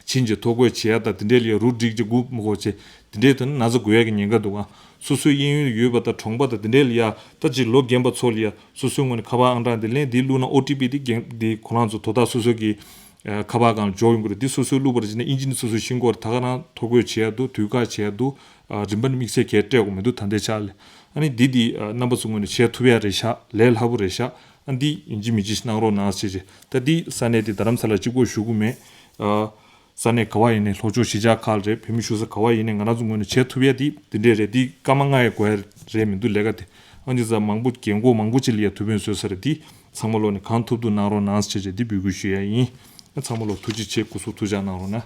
ཕྱིན་བྱས་ཐོ་འགོད་བྱེད་ཡ་ད་དེ་འདྲའི་ལ་ཡ་རུ་སྒྲིག་བྱས་སྒུག་མི་དགོས་བྱས་དེ་འདྲའི་དོན་ན་ན་ཚ་འགོས་ཡ་གི་ཉེན་ཁ་འདུག་ག་སོ་སོའི་གཡས་གཡོན་ལ་ཡོད་པ་ད་གྲོང་པ་ད་དེ་འདྲའི་ལ་ཡ་ད་ཅིག་ལོ་རྒན་པ་ཚོ་ལ་ཡ་སོ་སོའི་ངོས་ནས་ཁ་པར་ཨང་གྲངས་དེ་ལེན་དེ་བླུགས་ན་ཨོ་ཊི་པི་དེ་རྒན་དེ་ཁོ་རང་ཚོ་དོ་བདག་སོ་སོ་གི་ཨ་ཁ་པར་སྒང་ལ་འབྱོར་ཡོང་གི་རེད། འདི་སོ་སོའི་བླུགས་པ་རེད་ཅེ་ན་ཨིན་ཇི་ནི་སོ་སོའི་ཤིང་སྒོར་ད་ག་རང་ཐོ་འགོད་བྱེད་ཡ་འདུག་དུས་བཀག་བྱེད་ཡ་འདུག་ཨ་རིན་པ་ནི་དམིགས་བསལ་གས་སྤྲད་དགོས་མི་འདུག་ད་ལྟའི་ཆ་ལ། ཨ་ནི་འདི་འདི་ཨ་རྣམ་པ་ཚོ་ངོས་ནས་བྱེད་ཐུབ་ཡ་རེད་ཤག་ལས་སླ་པོ་རེད་ཤག་ཨ་འདི་ཡིན་གཅིག་མིན་གཅིག་གནང་རོགས་གནང་ཟེར་བྱས། ད་འདི་ས་གནས་འདི་རྡ་རམ་ས་ལ་གཅིག་པོ་ཞུ་གི་མེད། ཨ་ས་གནས་ག་བ་ཡིན་ནའི་ལྷོ་ཕྱོགས་གཞིས་ཆགས་ཁག་ལ་རེད། བོད་མི་བཞུགས་ས་ག་བ་ཡིན་ནའི་ང་རང་ཚོ་ངོས་ནས་བྱེད་ཐུབ་ཡ་འདི་འདི་འདྲས་རེད། འདི་སྐར་མ་ལྔ་ཡི་འགོར་ཡ་རེད་མི་འདུག་ལས་ཀ་དེ། ཨ་འདི་ཚ་མང་པོ་རྒན་གོག་མང་པོ་ཅིག་ལ་ཡ་ཐུགས་ཕན་གསོས་ས་རེད། འདི་ཚང་མ་ལོག་ནས་གང་ཐུབ་ཐུབ་གནང་རོགས་གནང་ཟེར་བྱས་འདི་འབོད་སྐུལ་ཞུ་ཡ་ཡིན། ཚང་མ་ལོག་ཐུགས་རྗེ་ཆེ། སྐུ་གཟུགས་ཐུགས་ཅག་གནང་རོགས་གནང་།